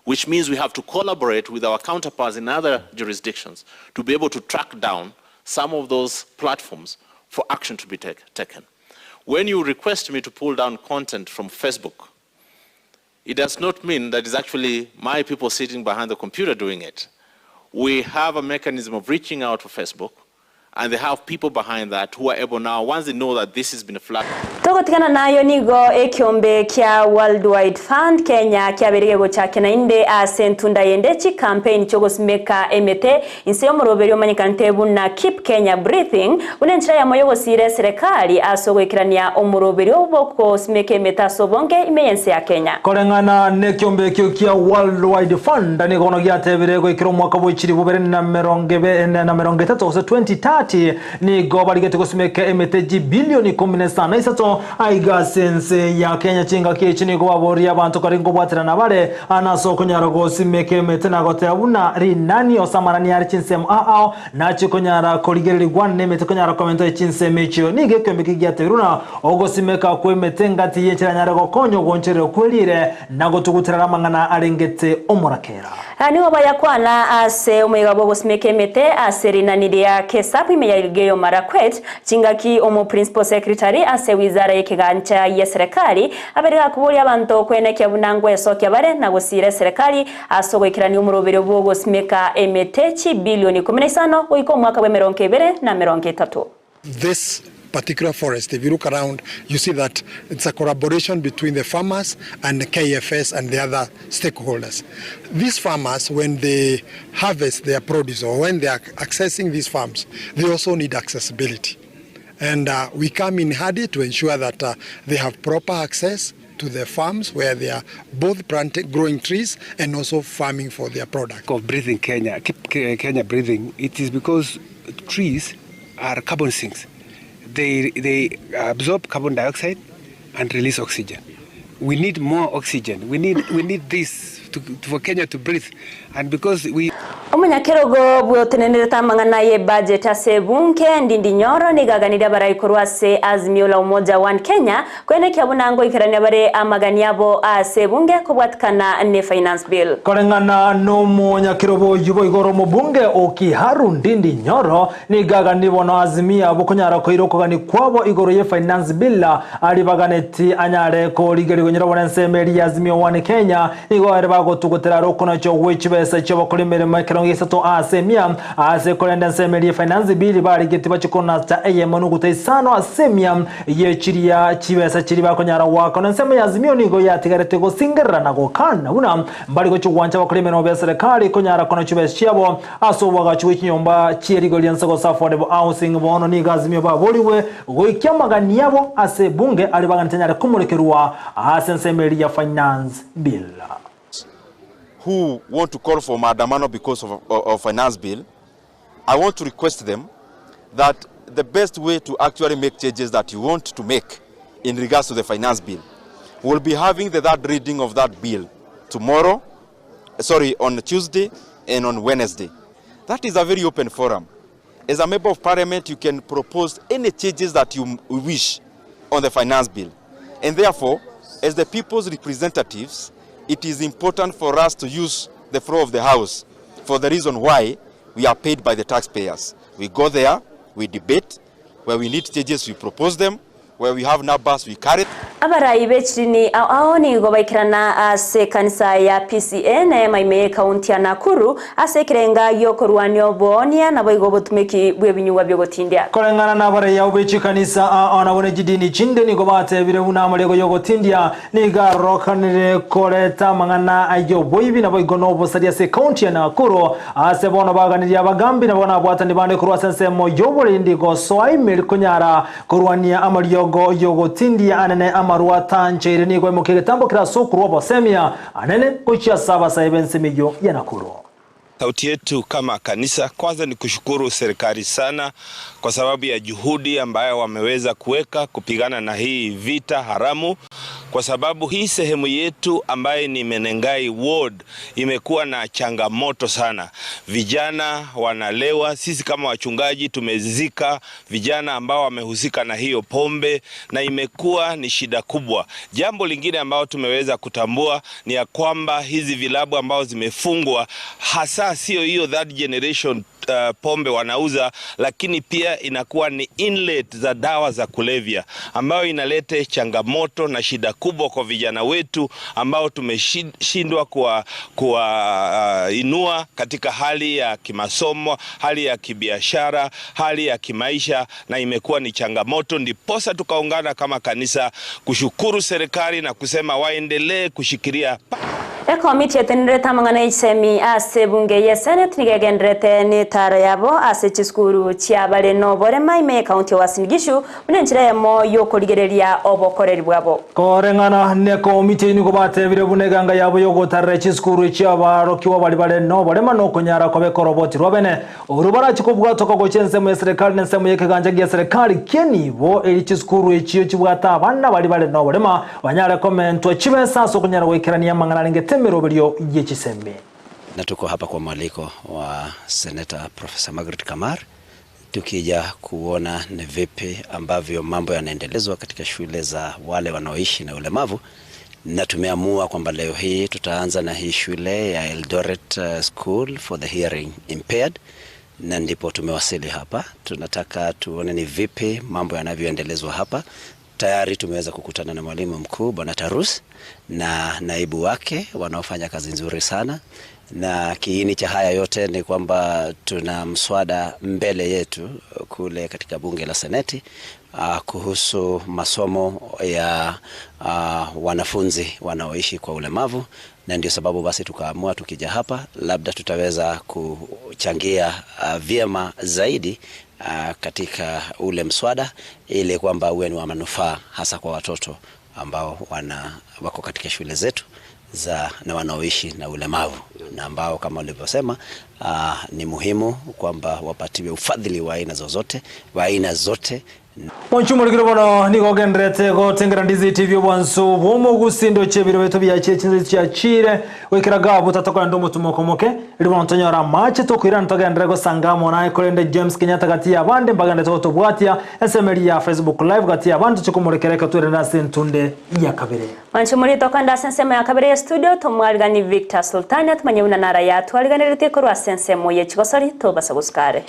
which means we have to collaborate with our counterparts in other jurisdictions to be able to track down some of those platforms for action to be taken. When you request me to pull down content from Facebook, it does not mean that it's actually my people sitting behind the computer doing it. We have a mechanism of reaching out to Facebook, and they have people behind that who are able now, once they know that this has been flagged. Togotigana nayo nigo ekiombe kia World Wide Fund Kenya kiaberige gochakena nainde ase entunda yende chicampaign chogosimeka emete inse y'omoroberi omanyekanete buna Keep Kenya Breathing buna enchera yamo yogosira serikali ase ogoikerania omoroberi obogosimeka emete ase obonge ime y'ense ya Kenya. Koreng'ana nekiombe ekio kia World Wide Fund nigo bono giatebire goikera omwaka bwa echiri bubere na merongo ebe na merongo etato gose 2030 nigo barigete gosimeka emete jibilioni ikumi na isano na isato aiga ase ense ya Kenya chingaki echi nigo baboria abanto kare nkobwaterana bare ase okonyara gosimeka emete na goteba buna rinani osamarani are chinsemo ao nachi konyara korigererigwa na emete konyara komenta chinsemo echio nigo ekiombe eki giatebire buna ogosimeka kwa emete ngati y'enchera gokonya ogoncherera okwerire na gotuguterera amang'ana arengete omorakera. Nigo bayakwana ase omoiga bwa ogosimeka emete ase rinani ria Kesapu ime ya Elgeyo Marakwet chingaki omo principal secretary ase wizara y'ekigancha ya serikali aberega kuboria abanto kwenekia buna ngwesokia bare na gosira serikali ase ogoikerania omoroberi bwa ogosimeka emete chibilioni ikumi na isano goika omwaka bwa emerongo ebere na merongo etato. This particular forest, if you look around, you see that it's a collaboration between the farmers and the KFS and the other stakeholders. These farmers, when they harvest their produce or when they are accessing these farms, they also need accessibility. And we come in handy to ensure that they have proper access to the farms where they are both planting, growing trees and also farming for their product. Of breathing Kenya, keep Kenya breathing, it is because trees are carbon sinks. They absorb carbon dioxide and release oxygen. We need more oxygen. We need, we need this to, for Kenya to breathe. And because we. Omonyakerogo bw'otenenerete amang'ana y'ebudget ase ebunge, Ndindi Nyoro, nigo aganirie abarai korwa ase Azimio la Umoja One Kenya koenekia buna ngoikerania bare amagani abo ase ebunge kobwatikana ne Finance Bill. Koreng'ana nomonyakerogo oyio boigo ore omobunge o Kiharu Ndindi Nyoro, Nigo aganire bono Azimio abwo konyara koira okogania kwabo igoro ye Finance Bill aria baganeti anyare korigeria gonyora bono ensemo eria ya Azimio One Kenya nigo ere bagotugutera are okonacha gwe chibesa chi'abakora emeremo ekerongo gesato ase emia ase korenda ensemo eria ye Finance Bill barigetie bache konacha eyemo nuguta isano ase emia ye chiria chibesa chiria bakonyara goakana. Ensemo ya Azimio nigo yatigarete gosingerera na gokana buna mbari gochia gwancha abakora emeremo b'eserekari konyara konacha chibesa chiabo Ase oboagachi bwe chinyomba chie rigori ri'ense gose affordable housing, bono nigo Azimio baborigwe goikia amagani abo ase ebunge aria baganete anyare komorekerwa ase ensemo eria ya Finance Bill. Who want to call for maandamano because of, of finance bill, I want to request them that the best way to actually make changes that you want to make in regards to the finance bill, we'll be having the third reading of that bill tomorrow, sorry, on Tuesday and on Wednesday. That is a very open forum. As a member of parliament, you can propose any changes that you wish on the finance bill. And therefore, as the people's representatives, it is important for us to use the floor of the house for the reason why we are paid by the taxpayers. We go there, we debate, where we need changes, we propose them, where we have numbers, we carry. Abarai b'echirini ao ao nigo baikerana ase ekanisa ya PCEA na emaime y'ekaunti ya Nakuru ase ekerenga gi'okorwania oboonia naboigo obotumeki bw'ebinyugwa bi'ogotindia. Koreng'ana nabarai abo be chikanisa ao nabo ne chidini chinde nigo batebire buna amarego y'ogotindia nigo arokanire koreta amang'ana ay'oboibi naboigo nobosaria ase ekaunti ya Nakuru. Ase bono baganirie abagambi nabo nabwatani bande korwa ase ensemo y'oborendi gosoa ime konyara Korwania amariogo y'ogotindia anene amarwa atancheire nigo aimokia egetambo kere ase okorua obosemia anene gochia ase abasae b'ensemo eyio ya Nakuru. Sauti yetu kama kanisa kwanza ni kushukuru serikali sana kwa sababu ya juhudi ambayo wameweza kuweka kupigana na hii vita haramu, kwa sababu hii sehemu yetu ambayo ni Menengai Ward imekuwa na changamoto sana. Vijana wanalewa, sisi kama wachungaji tumezika vijana ambao wamehusika na hiyo pombe na imekuwa ni shida kubwa. Jambo lingine ambao tumeweza kutambua ni ya kwamba hizi vilabu ambao zimefungwa hasa sio hiyo third generation pombe wanauza, lakini pia inakuwa ni inlet za dawa za kulevya ambayo inaleta changamoto na shida kubwa kwa vijana wetu ambao tumeshindwa kuwainua katika hali ya kimasomo, hali ya kibiashara, hali ya kimaisha, na imekuwa ni changamoto. Ndiposa tukaungana kama kanisa kushukuru serikali na kusema waendelee kushikilia Ekomiti etenenerete amang'ana y'echisemi ase ebunge ye Senate nigo egendererete netaro yabo ase chisukuru chiabare noborema ime y'ecounty ya Uasin Gishu buna enchera eyemo y'okorigereria obokoreri bwabo. Koreng'ana nekomiti eyio nigo batebire buna eganga yabo y'ogotarera chisukuru chi'abarokigwa baria bare noborema nokonyara kobeka oroboti rwabene Orwo barache kobwatoka gochia ensemo ya serikali na ensemo y'ekegancha gia serikali ki'enibo, erio chisukuru echio chibwate abana baria bare noborema banyare komentwa chibesa ase okonyara goikerania amang'ana arengete emeroberio ye chisemi. Na tuko hapa kwa mwaliko wa Seneta Profesa Margaret Kamar tukija kuona ni vipi ambavyo mambo yanaendelezwa katika shule za wale wanaoishi na ulemavu, na tumeamua kwamba leo hii tutaanza na hii shule ya Eldoret School for the Hearing Impaired, na ndipo tumewasili hapa. Tunataka tuone ni vipi mambo yanavyoendelezwa hapa. Tayari tumeweza kukutana na mwalimu mkuu Bwana Tarus na naibu wake wanaofanya kazi nzuri sana, na kiini cha haya yote ni kwamba tuna mswada mbele yetu kule katika bunge la Seneti kuhusu masomo ya wanafunzi wanaoishi kwa ulemavu, na ndio sababu basi tukaamua tukija hapa labda tutaweza kuchangia vyema zaidi katika ule mswada ili kwamba uwe ni wa manufaa hasa kwa watoto ambao wako katika shule zetu za na wanaoishi na ulemavu na ambao kama ulivyosema, ni muhimu kwamba wapatiwe ufadhili wa aina zozote wa aina zote Monchie omorikire bono nigo ogendererete gotengera Ndizi TV obwansu bw'omogusi ndoche ebiro bieto biachire chinsa chiachire goikera gabu tatokorenda omotumo omoke erio bono tonyore amache tokoirana togenderere gosanga amo naye korende James Kenyatta gati y'abande mbagenderete gotobwatia ensemo eria ya Facebook live gati y'abande toche komorekera ekero twerende ase entunde ya kabere. Mwanche omorito okogenda ase ensemo ya kabere ye studio tomwarigani Victor Sultani atomanye buna nara yatwariganeretie korwa ase ensemo ye chigosori tobasa gosuka are.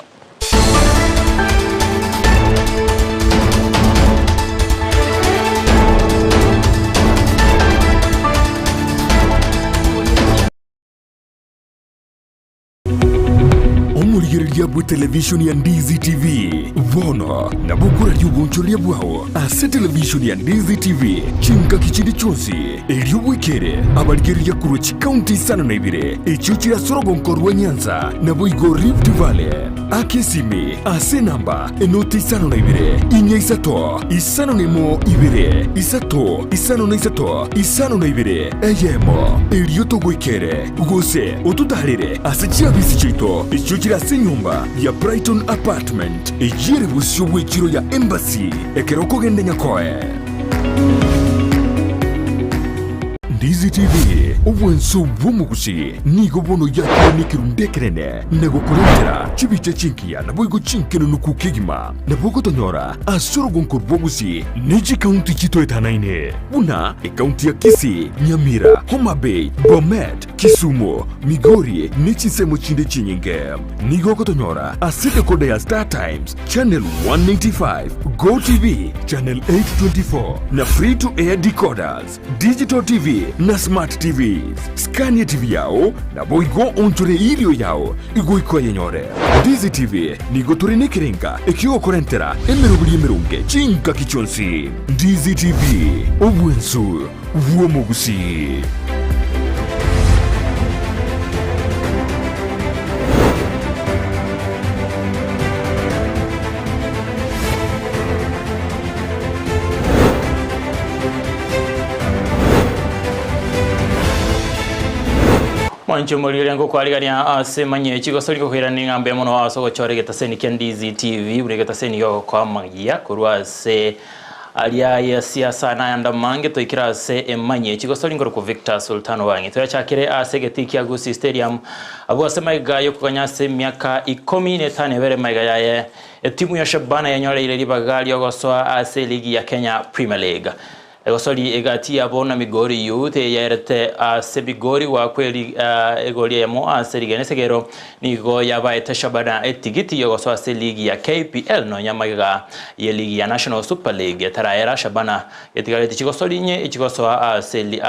Omorigereria bw'etelevishoni ya Ndizi TV bono nabo okoraria obonchoreria bwao ase televishoni ya Ndizi TV chingaki chinde chionsi, erio bwekere abarigereria korwa chikaunti isano na ibere echio chire ase orogonko rwa Nyanza naboigo Rift Valley. Aka esimi ase enamba enoti 52 4 5 01 2 3 53 52 eyemo, erio togoikere gose ototaarere ase chiabisi chiaito echio chire ase enyomba ya Brighton Apartment, eyio ere bosio bw'echiro ya Embassy ekero okogenda Nyakoe. Ndizi TV, obwanso bw'omogusi, nigo bono yakire nekerundu ekenene na gokorentera chibicha chingiya naboigo chinkenunuku kegima. Nabo ogotonyora ase orogonko rw'obosie ne chikaunti chitoetanaine buna ekaunti ya Kisii, Nyamira, Homa Bay, Bomet, Kisumu, Migori ne chinsemo chinde chinyinge. Nigo ogotonyora ase decoder ya Star Times, Channel 195, Go TV, Channel 824 na Free to Air decoders, Digital TV na Smart TVs. Scania TV yao naboigo onchore erio yao igoika oyenyore. Ndizi TV nigo tore nekerenga ekiogokorentera emeroberi emeronge chingaki chionsi. Ndizi TV, obwensu bw'omogusii. Mwanche omorire ngokwarigania ase manye chigosori gokoirana eng'ambe mono ase ogochora egetaseni kia Ndizi TV buna egetaseni gi'ogokoa amagiya korwa ase aria ya siasa na ayande amange toikire ase emanye chigosori nkorokwa Victor Sultan Wang'i toyachakire ase egetii kia Gusii Stadium abwo ase maiga yokoganya ase emiaka ikomi na etano ebere maiga yaye etimu ya Shabana yanyoreire ribaga riogosoa ase eligi ya Kenya Premier League. Egosori egati yabo na Migori Youth eyaerete ase Migori goakwa egori eyemo ase rigena esegero nigo yabaete Shabana etigiti yogosoa ase eligi ya KPL nonya magega y'eligi ya National Super League etaraera Shabana getigareti chigosori inye echigosoa ase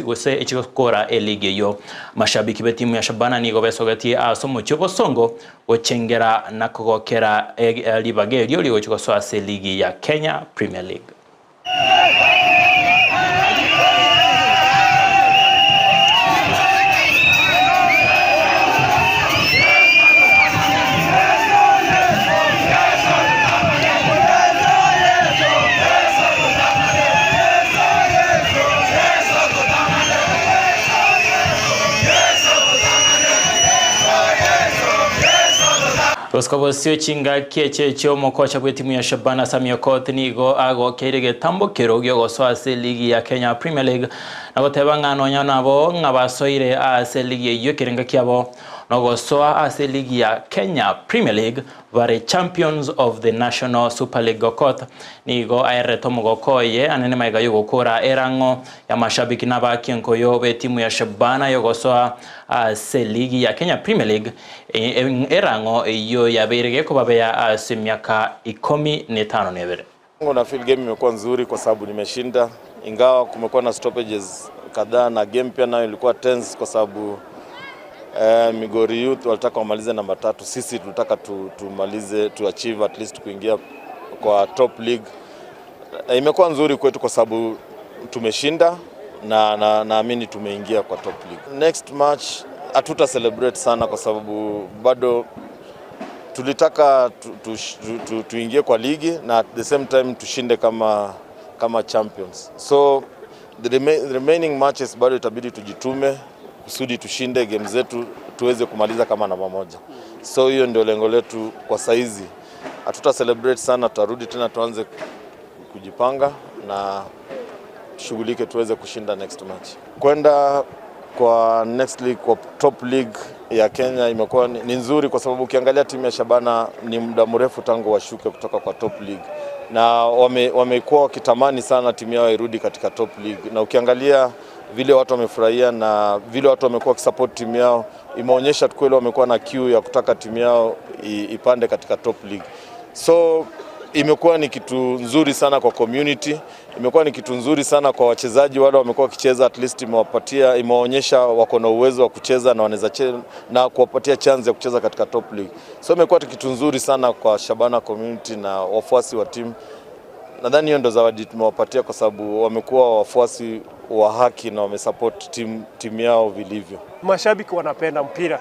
gose echigokora eligi eyio. Mashabiki b'etimu ya Shabana nigo besogetie ase omochie o Bosongo gochengera na kogokera ribaga erio rigochia gosoa ase eligi ya Kenya Premier League. Gosika bosio chingaki echi echio omokocha bw'etimu ya Shabana Sammy Okoth nigo agokeire egetambokero gi'ogosoa ase eligi ya Kenya Premier League na goteba ng'a nonya nabo ng'a basoire ase eligi eyio ekerengo kiabo nogosoa ase eligi ya Kenya Premier League bare champions of the National Super League Okoth nigo aererete omogoko oye anene magega y'ogokora erang'o y'amashabiki na abakienkoyo b'etimu ya Shabana y'ogosoa ase eligi ya Kenya Premier League Erang'o eyio yabeire gekobabea ase emiaka 52. Na feel game imekuwa nzuri kwa sababu nimeshinda, ingawa kumekuwa na stoppages kadhaa na game pia nayo ilikuwa tense kwa sababu Migori Youth walitaka wamalize namba tatu, sisi tulitaka tumalize tu achieve at least kuingia kwa top league. Imekuwa nzuri kwetu kwa sababu tumeshinda na naamini tumeingia kwa top league. Next match hatuta celebrate sana kwa sababu bado tulitaka tuingie kwa ligi na at the same time tushinde kama champions. So the remaining matches bado itabidi tujitume kusudi tushinde game zetu tuweze kumaliza kama namba moja. So hiyo ndio lengo letu kwa saizi. Hatuta celebrate sana, tutarudi tena tuanze kujipanga na tushughulike tuweze kushinda next match. Kwenda kwa next league, kwa top league ya Kenya imekuwa ni nzuri kwa sababu ukiangalia timu ya Shabana ni muda mrefu tangu washuke kutoka kwa top league na wamekuwa wakitamani sana timu yao irudi katika top league, na ukiangalia vile watu wamefurahia na vile watu wamekuwa wakisupport timu yao imeonyesha kweli wamekuwa na kiu ya kutaka timu yao ipande katika top league. So imekuwa ni kitu nzuri sana kwa community, imekuwa ni kitu nzuri sana kwa wachezaji wale wamekuwa wakicheza, at least imewapatia, imewaonyesha wako na uwezo wa kucheza na wanaweza na kuwapatia chance ya kucheza katika top league. So imekuwa kitu nzuri sana kwa Shabana community na wafuasi wa timu. Nadhani hiyo ndo zawadi tumewapatia kwa sababu wamekuwa wafuasi wa haki na wamesupport timu yao vilivyo. Mashabiki wanapenda mpira,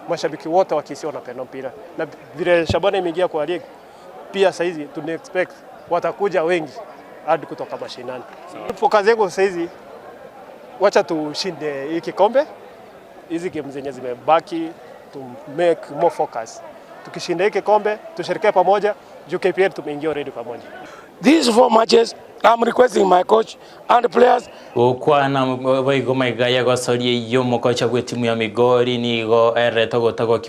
mashabiki wote wa Kisii wanapenda mpira, na vile Shabana imeingia kwa league pia saizi tuna expect watakuja wengi hadi kutoka mashinani. Focus yangu saizi, wacha tushinde hii kikombe, hizi game zenye zimebaki to make more focus. Tukishinda hii kikombe tusherekee pamoja, juu KPL tumeingia already pamoja. These 4 matches, I'm requesting my coach and players. Gukwana boigo maiga yagosoria iyo mokocha bwe timu ya Migori nigo ereta gotagwa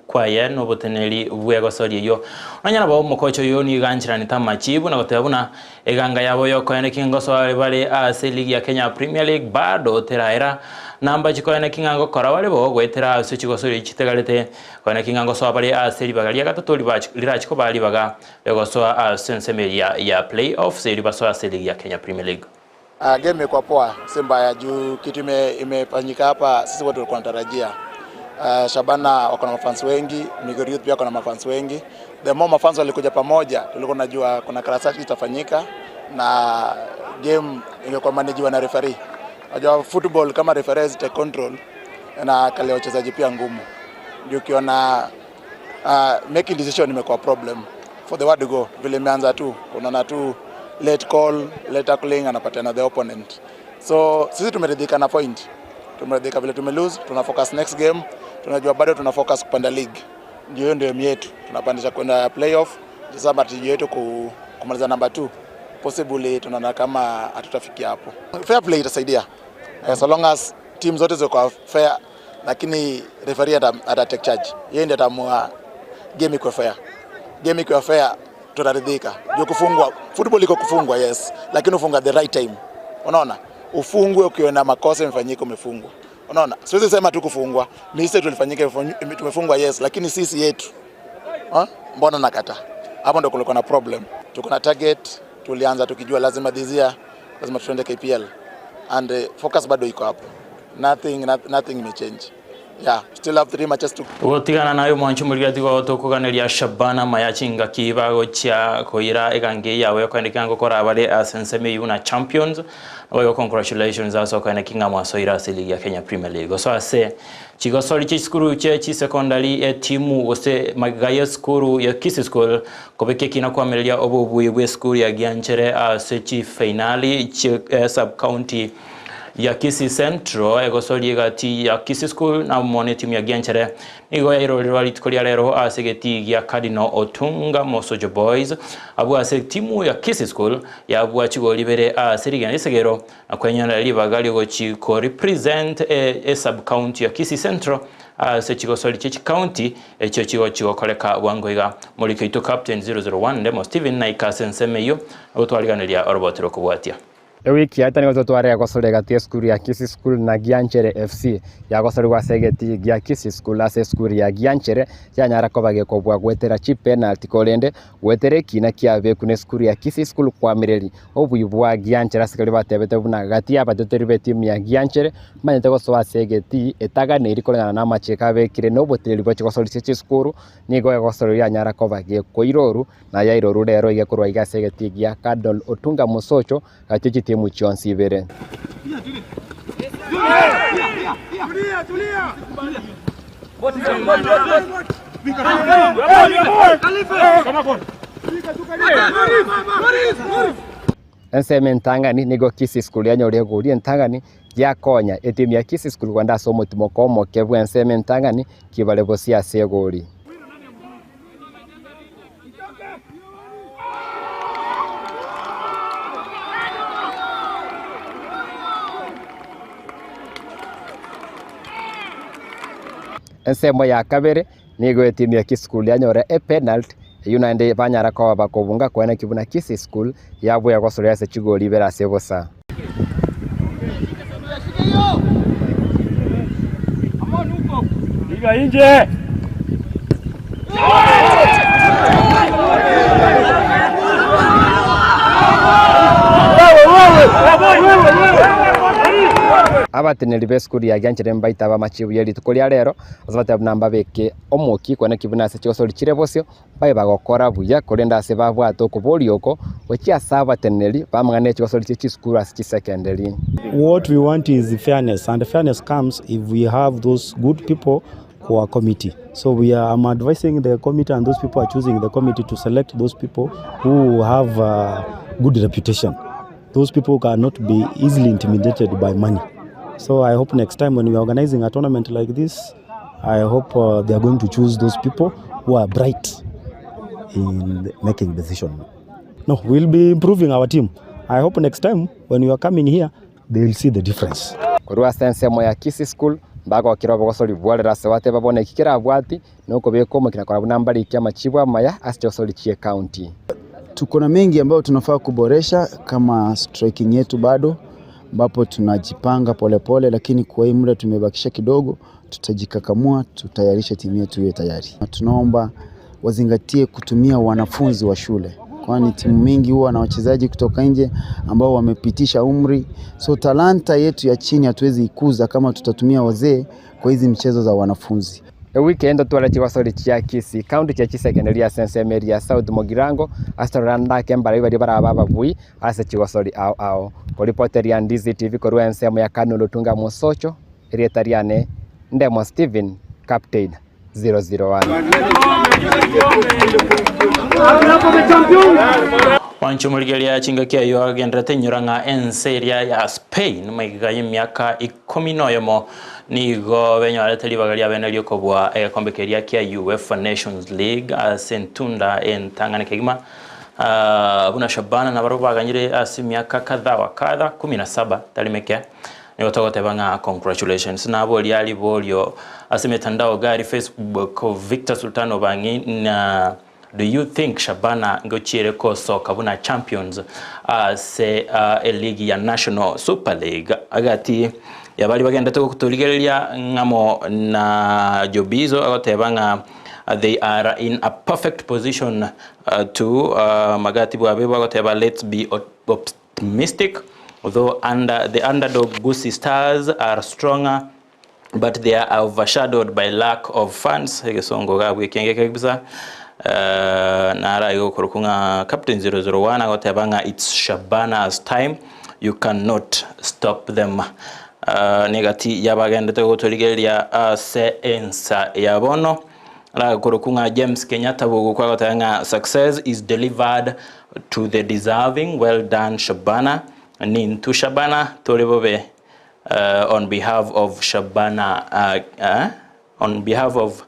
kwaye n'oboteneri bwegosoria iyo nonyana bo mokocha oyo nigo anchiranete amachibu na goteba buna eganga yabo yokoene kingoso bare ase ligi ya Kenya Premier League bado teraera namba chikoene king'ango kora bare bo gwetera ase chigosoria chitegarete koene king'ango soa bare ase ribaga ria gatato rirachiko bari baga egosoa ase ensemeria ya playoffs eri basoa ase ligi ya Kenya Premier League. Game imekuwa poa, si mbaya juu kitu imefanyika hapa sisi wote tulikuwa tunatarajia. Shabana wako na mafans wengi, Migori Youth pia wako na mafans wengi. The more mafans walikuja pamoja, tulikuwa tunajua kuna karasati itafanyika na game ingekuwa managewa na referee. Unajua football kama referees take control na kale wachezaji pia ngumu. Ndio ukiona making decision imekuwa problem for the word go. Vile imeanza tu, unaona tu late call, late tackling anapatiana the opponent. So sisi tumeridhika na point. Tumeridhika vile tume lose, tuna focus next game. Tunajua bado tuna focus kupanda league. Ndio hiyo ndio aim yetu. Tunapandisha kwenda playoff. Sasa matarajio yetu kumaliza number 2. Possibly tunaona kama hatutafikia hapo. Fair play itasaidia. So long as team zote ziko fair, lakini referee ata take charge. Yeye ndiye ataamua game iko fair. Game iko fair tutaridhika. Juu kufungwa, football iko kufungwa yes, lakini ufunga the right time. Unaona? Ufungwe ukiona makosa yamefanyika umefungwa. Unaona? Siwezi sema tu kufungwa. Mistake tulifanyika tumefungwa yes, lakini sisi yetu. Ha? Mbona nakata? Hapo ndo kulikuwa na problem. Tuko na target, tulianza tukijua lazima this year lazima tuende KPL. And focus bado iko hapo. Nothing may change. Yeah, still have 3 matches to Ugotigana nayo mwancho muri gatigo tukuganeria Shabana mayachinga kibago cha koira egange yawe kwandika ngokora abare asenseme yuna champions. Oyo congratulations aso kwene kinga mwaso ira ase ligi ya Kenya Premier League. So ase chigosori chi skuru che chi secondary e timu ose magaya skuru ya Kisii School kobeke kina kwamelia obubuyi bwe skuru ya Gianchere ase chi finali chi sub county ya Kisii Central egosori gati ya Kisii School na mone timu ya Gianchere nigo yairorerwa rituko ria rero ase geti gia Cardinal Otunga Mosojo Boys abu ase timu ya Kisii School yabwa chigori bere ase rigena isegero na kwenyana ribaga rigochi ko represent e sub county ya Kisii Central ase chigosori chi county echo chigo chigokoreka bwango iga muri keito captain 001 ndemo Steven Naika sensemeyo agotwariganeria orobotero kubwatia. Ewiki yaita nigo totware gosore gati ya skuru ya Kisii School na Gianchere FC yagosore gwa segeti gia Kisii School ase skuru ya Gianchere yanyara koba gekobwa gwetera chi penalty korende gwetere kina kiabeku ne skuru ya Kisii School kwamireri obuyi bwa Gianchere asikari batebete buna gati abateteri be timu ya Gianchere manyete gosoa segeti etaganeri koreng'ana na amacheka abekire na obotereri bwa chigosorisia chisukuru nigo egosore yanyara koba gekoiroru na yairoru rero igekorwa iga segeti gia Cardinal Otunga Mosocho gati chitimu chionsi ibere. Enseme entang'ani nigo Kisii School yanyoria egori entang'ani yakonya etimu ya Kisii School kwenda ase omotimo komoke bwa enseme entang'ani kibare bosia ase egori. Ensemo ya kabere nigo etimu ya Kisii School yanyora epenalty eyio naende banyara koba bakobunga koeneki buna Kisii School yabuya gosoria ase chigori ibere ase bosa. Abateneneri b'esukuru ya Gianchere mbaite abamachibu ye rituko ria rero, ase bateba buna mbabeke omokia kwane ki buna ase chigosori chire bosio, mbabe bagokora buya, korende ase babwate okoboria oko gochia ase abateneneri b'amang'ana e chigosori chie chisukuru ase chisekenderi. What we want is fairness and fairness comes if we have those good people kwa committee. So we are, I'm advising the committee and those people are choosing the committee to select those people who have uh, good reputation. Those people cannot be easily intimidated by money. So I hope next time when we are organizing a tournament like this, I hope uh, they are going to choose those people who are bright in making decision. No, we'll be improving our team. I hope next time when you are coming here, they will see the difference. Korwa ase ensemo ya Kisii School, mbagokera obogosori bwarero ase gwateba bono eki kerabwati nokobeka omokia na korora buna mbarikie amachibu amaya ase chigosori chi'ecounty. Tuko na mengi ambayo tunafaa kuboresha kama striking yetu bado, ambapo tunajipanga polepole, lakini kwa hii muda tumebakisha kidogo, tutajikakamua, tutayarishe timu yetu iwe tayari. Tunaomba wazingatie kutumia wanafunzi wa shule, kwani timu mingi huwa na wachezaji kutoka nje ambao wamepitisha umri, so talanta yetu ya chini hatuwezi ikuza kama tutatumia wazee kwa hizi mchezo za wanafunzi. Ewiki eye ntotware chigosori chia Kisii County chia chisekenderi ase ensemo eria ya South Mugirango ase torore ndake mbarabwo baria barabe ababui ase chigosori ao ao. Koripoteria Ndizi TV korwa ensemo ya Kanu Lutunga Mosocho, erieta riane Ndemo Stephen, Captain 001. Mwanche omorigereria chingaki ayio agenderete inyora ng'a ense eria ya Spain magega y'emiaka ikomi noyomo nigo benyorete ribaga riabene ri'okobua egekombe keria kia UEFA Nations League ase entunda entang'ani kegima buna Shabana nabarabwo baganyire ase emiaka kadha wa kadha kumi na saba tari meke nigo togoteba ng'a congratulations. Naboria riborio ase emetandao gari Facebook Victor Sultan Obang'i na Do you think Shabana ngochiere kosoka buna champions ase eligi ya National Super League? Agati ya baria bagendete gotorigereria ng'amo na Jobizo agoteba ng'a they are in a perfect position to magati bwabe bagoteba let's be optimistic though under the underdog Gusii Stars are stronger but they are overshadowed by lack of funds egesongo gabwo ekenge kabisa naro aiga okorokwa ng'a Captain 001 agoteba ng'a it's Shabana's time you cannot stop them negati yabagendete gotorigereria ase ensa ya bono arakorokwa ng'a James Kenyatta bogokwa agoteba ng'a success is delivered to the deserving well done Shabana nintu Shabana tore bobe on behalf of Shabana on behalf of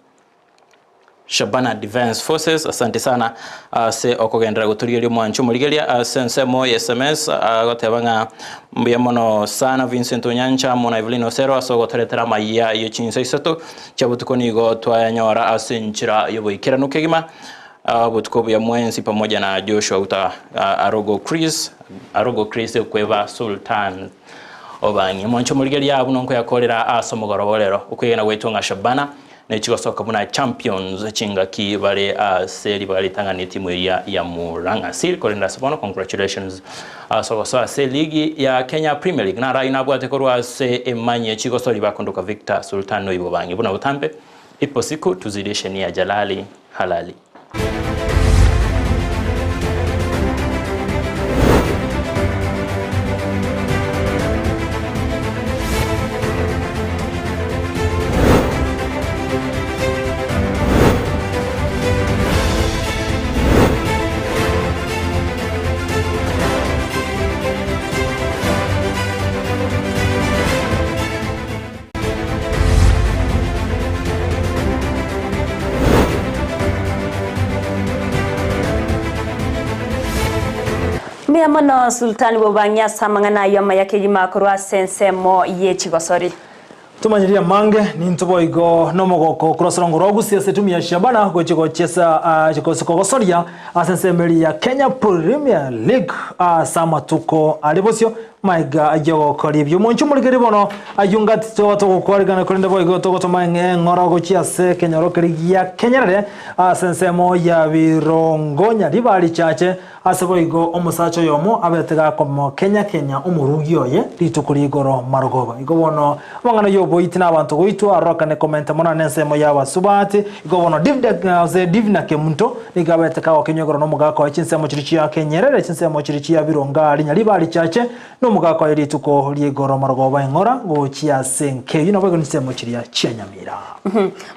Shabana Defence Forces asante sana ase okogenderera gotorigeria omwancho omorigeria ase ensemo ya sms agoteba ng'a mbuya mono sana Vincent Onyancha amo na Evelyn Osero ase ogotoretera amaiya ye chinsa isato chia botuko nigo twayanyora ase enchera y'oboikeranu kegima obotuko obuya mwensi pamoja na Joshua Uta Arogo Chris Arogo Chris okweba Sultan Obang'e omonche omorigereria buna nkoyakorera ase omogoroba o rero. Okwegena gwaito ng'a Shabana nechigosoka buna champions chingaki bare ase ribaga ritang'ani etimu eria ya Murang'a Seal. Korende ase bono congratulations ase ogosoa ase eligi ya Kenya Premier League. Naro ayio nabwate korwa ase emanyie chigosori bakondoka Victor Sultan Oibo Obang'e buna botambe ipo siku tuzidishe nia Jalali Halali. Mbuya mono Sultani bw'obang'e ase amang'ana ayio amaya kegima korwa ase ensemo ye chigosori. Tomanyeria amange, nintwe boigo nomogoko korwa ase orongo rwa Gusii ase etimu ya Shabana gochia gochiesa gose kogosoria ase ensemo eria ya Kenya Premier League ase amatuko are bosio maiga ay'ogokoria ebio. Omonche omorikeri bono ayio ngati toba togokwarigana korende boigo togotoma eng'oro gochia ase ekenyoro keria gia Kenyerere ase ensemo ya Birongo Nyaribari Chache Ase boigo omosacha oyomo abete gakomokenya-kenya omorugi oye rituko ri'igoro marogoba. Igo bono amang'ana y'oboiti na abanto goitwa arorokane komenta mono nensemo y'abasubati. Igo bono gose Divina Kemunto nigo abete kagokenywa igoro nomogaka oye chinsemo chiria chia Kenyerere, chinsemo chiria chia Birunga rinya riba richache, nomogaka oye rituko ri'igoro marogoba eng'ora gochia ase enka eyio naboigo chinsemo chiria chia Nyamira.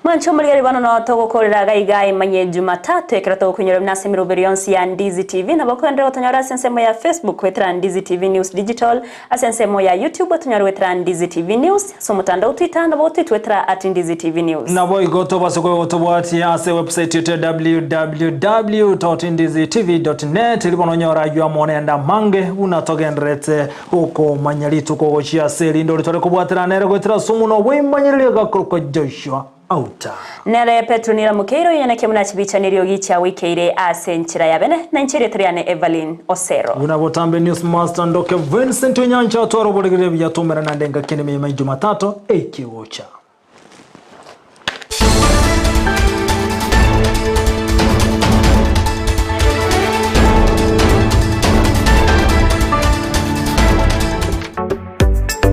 Mwanche omorigeri bono noo togokorera iga iga emanye Jumatatu ekero togokoinyora buna ase emeroberi yonsi ya Ndizi TV nabo okoenderera gotonyora ase ensemo ya Facebook goetera Ndizi TV News Digital, ase ensemo ya YouTube otonyore goetera Ndizi TV News, ase omotandao Twitter nabo gotwitwetera at Ndizi TV News. Naboigo tobase gotobwatia ase ewebsite yaito ya www.ndizitv.net erio bono onyore ayio amo nende amange buna togendererete gokomanya rituko gochia ase erinde oritore kobwaterana nere goetera ase omonwa bw'eimanyereri agakorokwa Joshua Auta. Nere Petero niramokeire oyoinyaneke buna chibicha neriogi chiagoikeire ase enchera ya bene, na inche erieta riane Evelyn Osero. Buna botambe News Master Ndoke Vincent Onyancha atware oboregereria buya tomerane naende engaki ende emeremo ya Jumatatu eike gocha.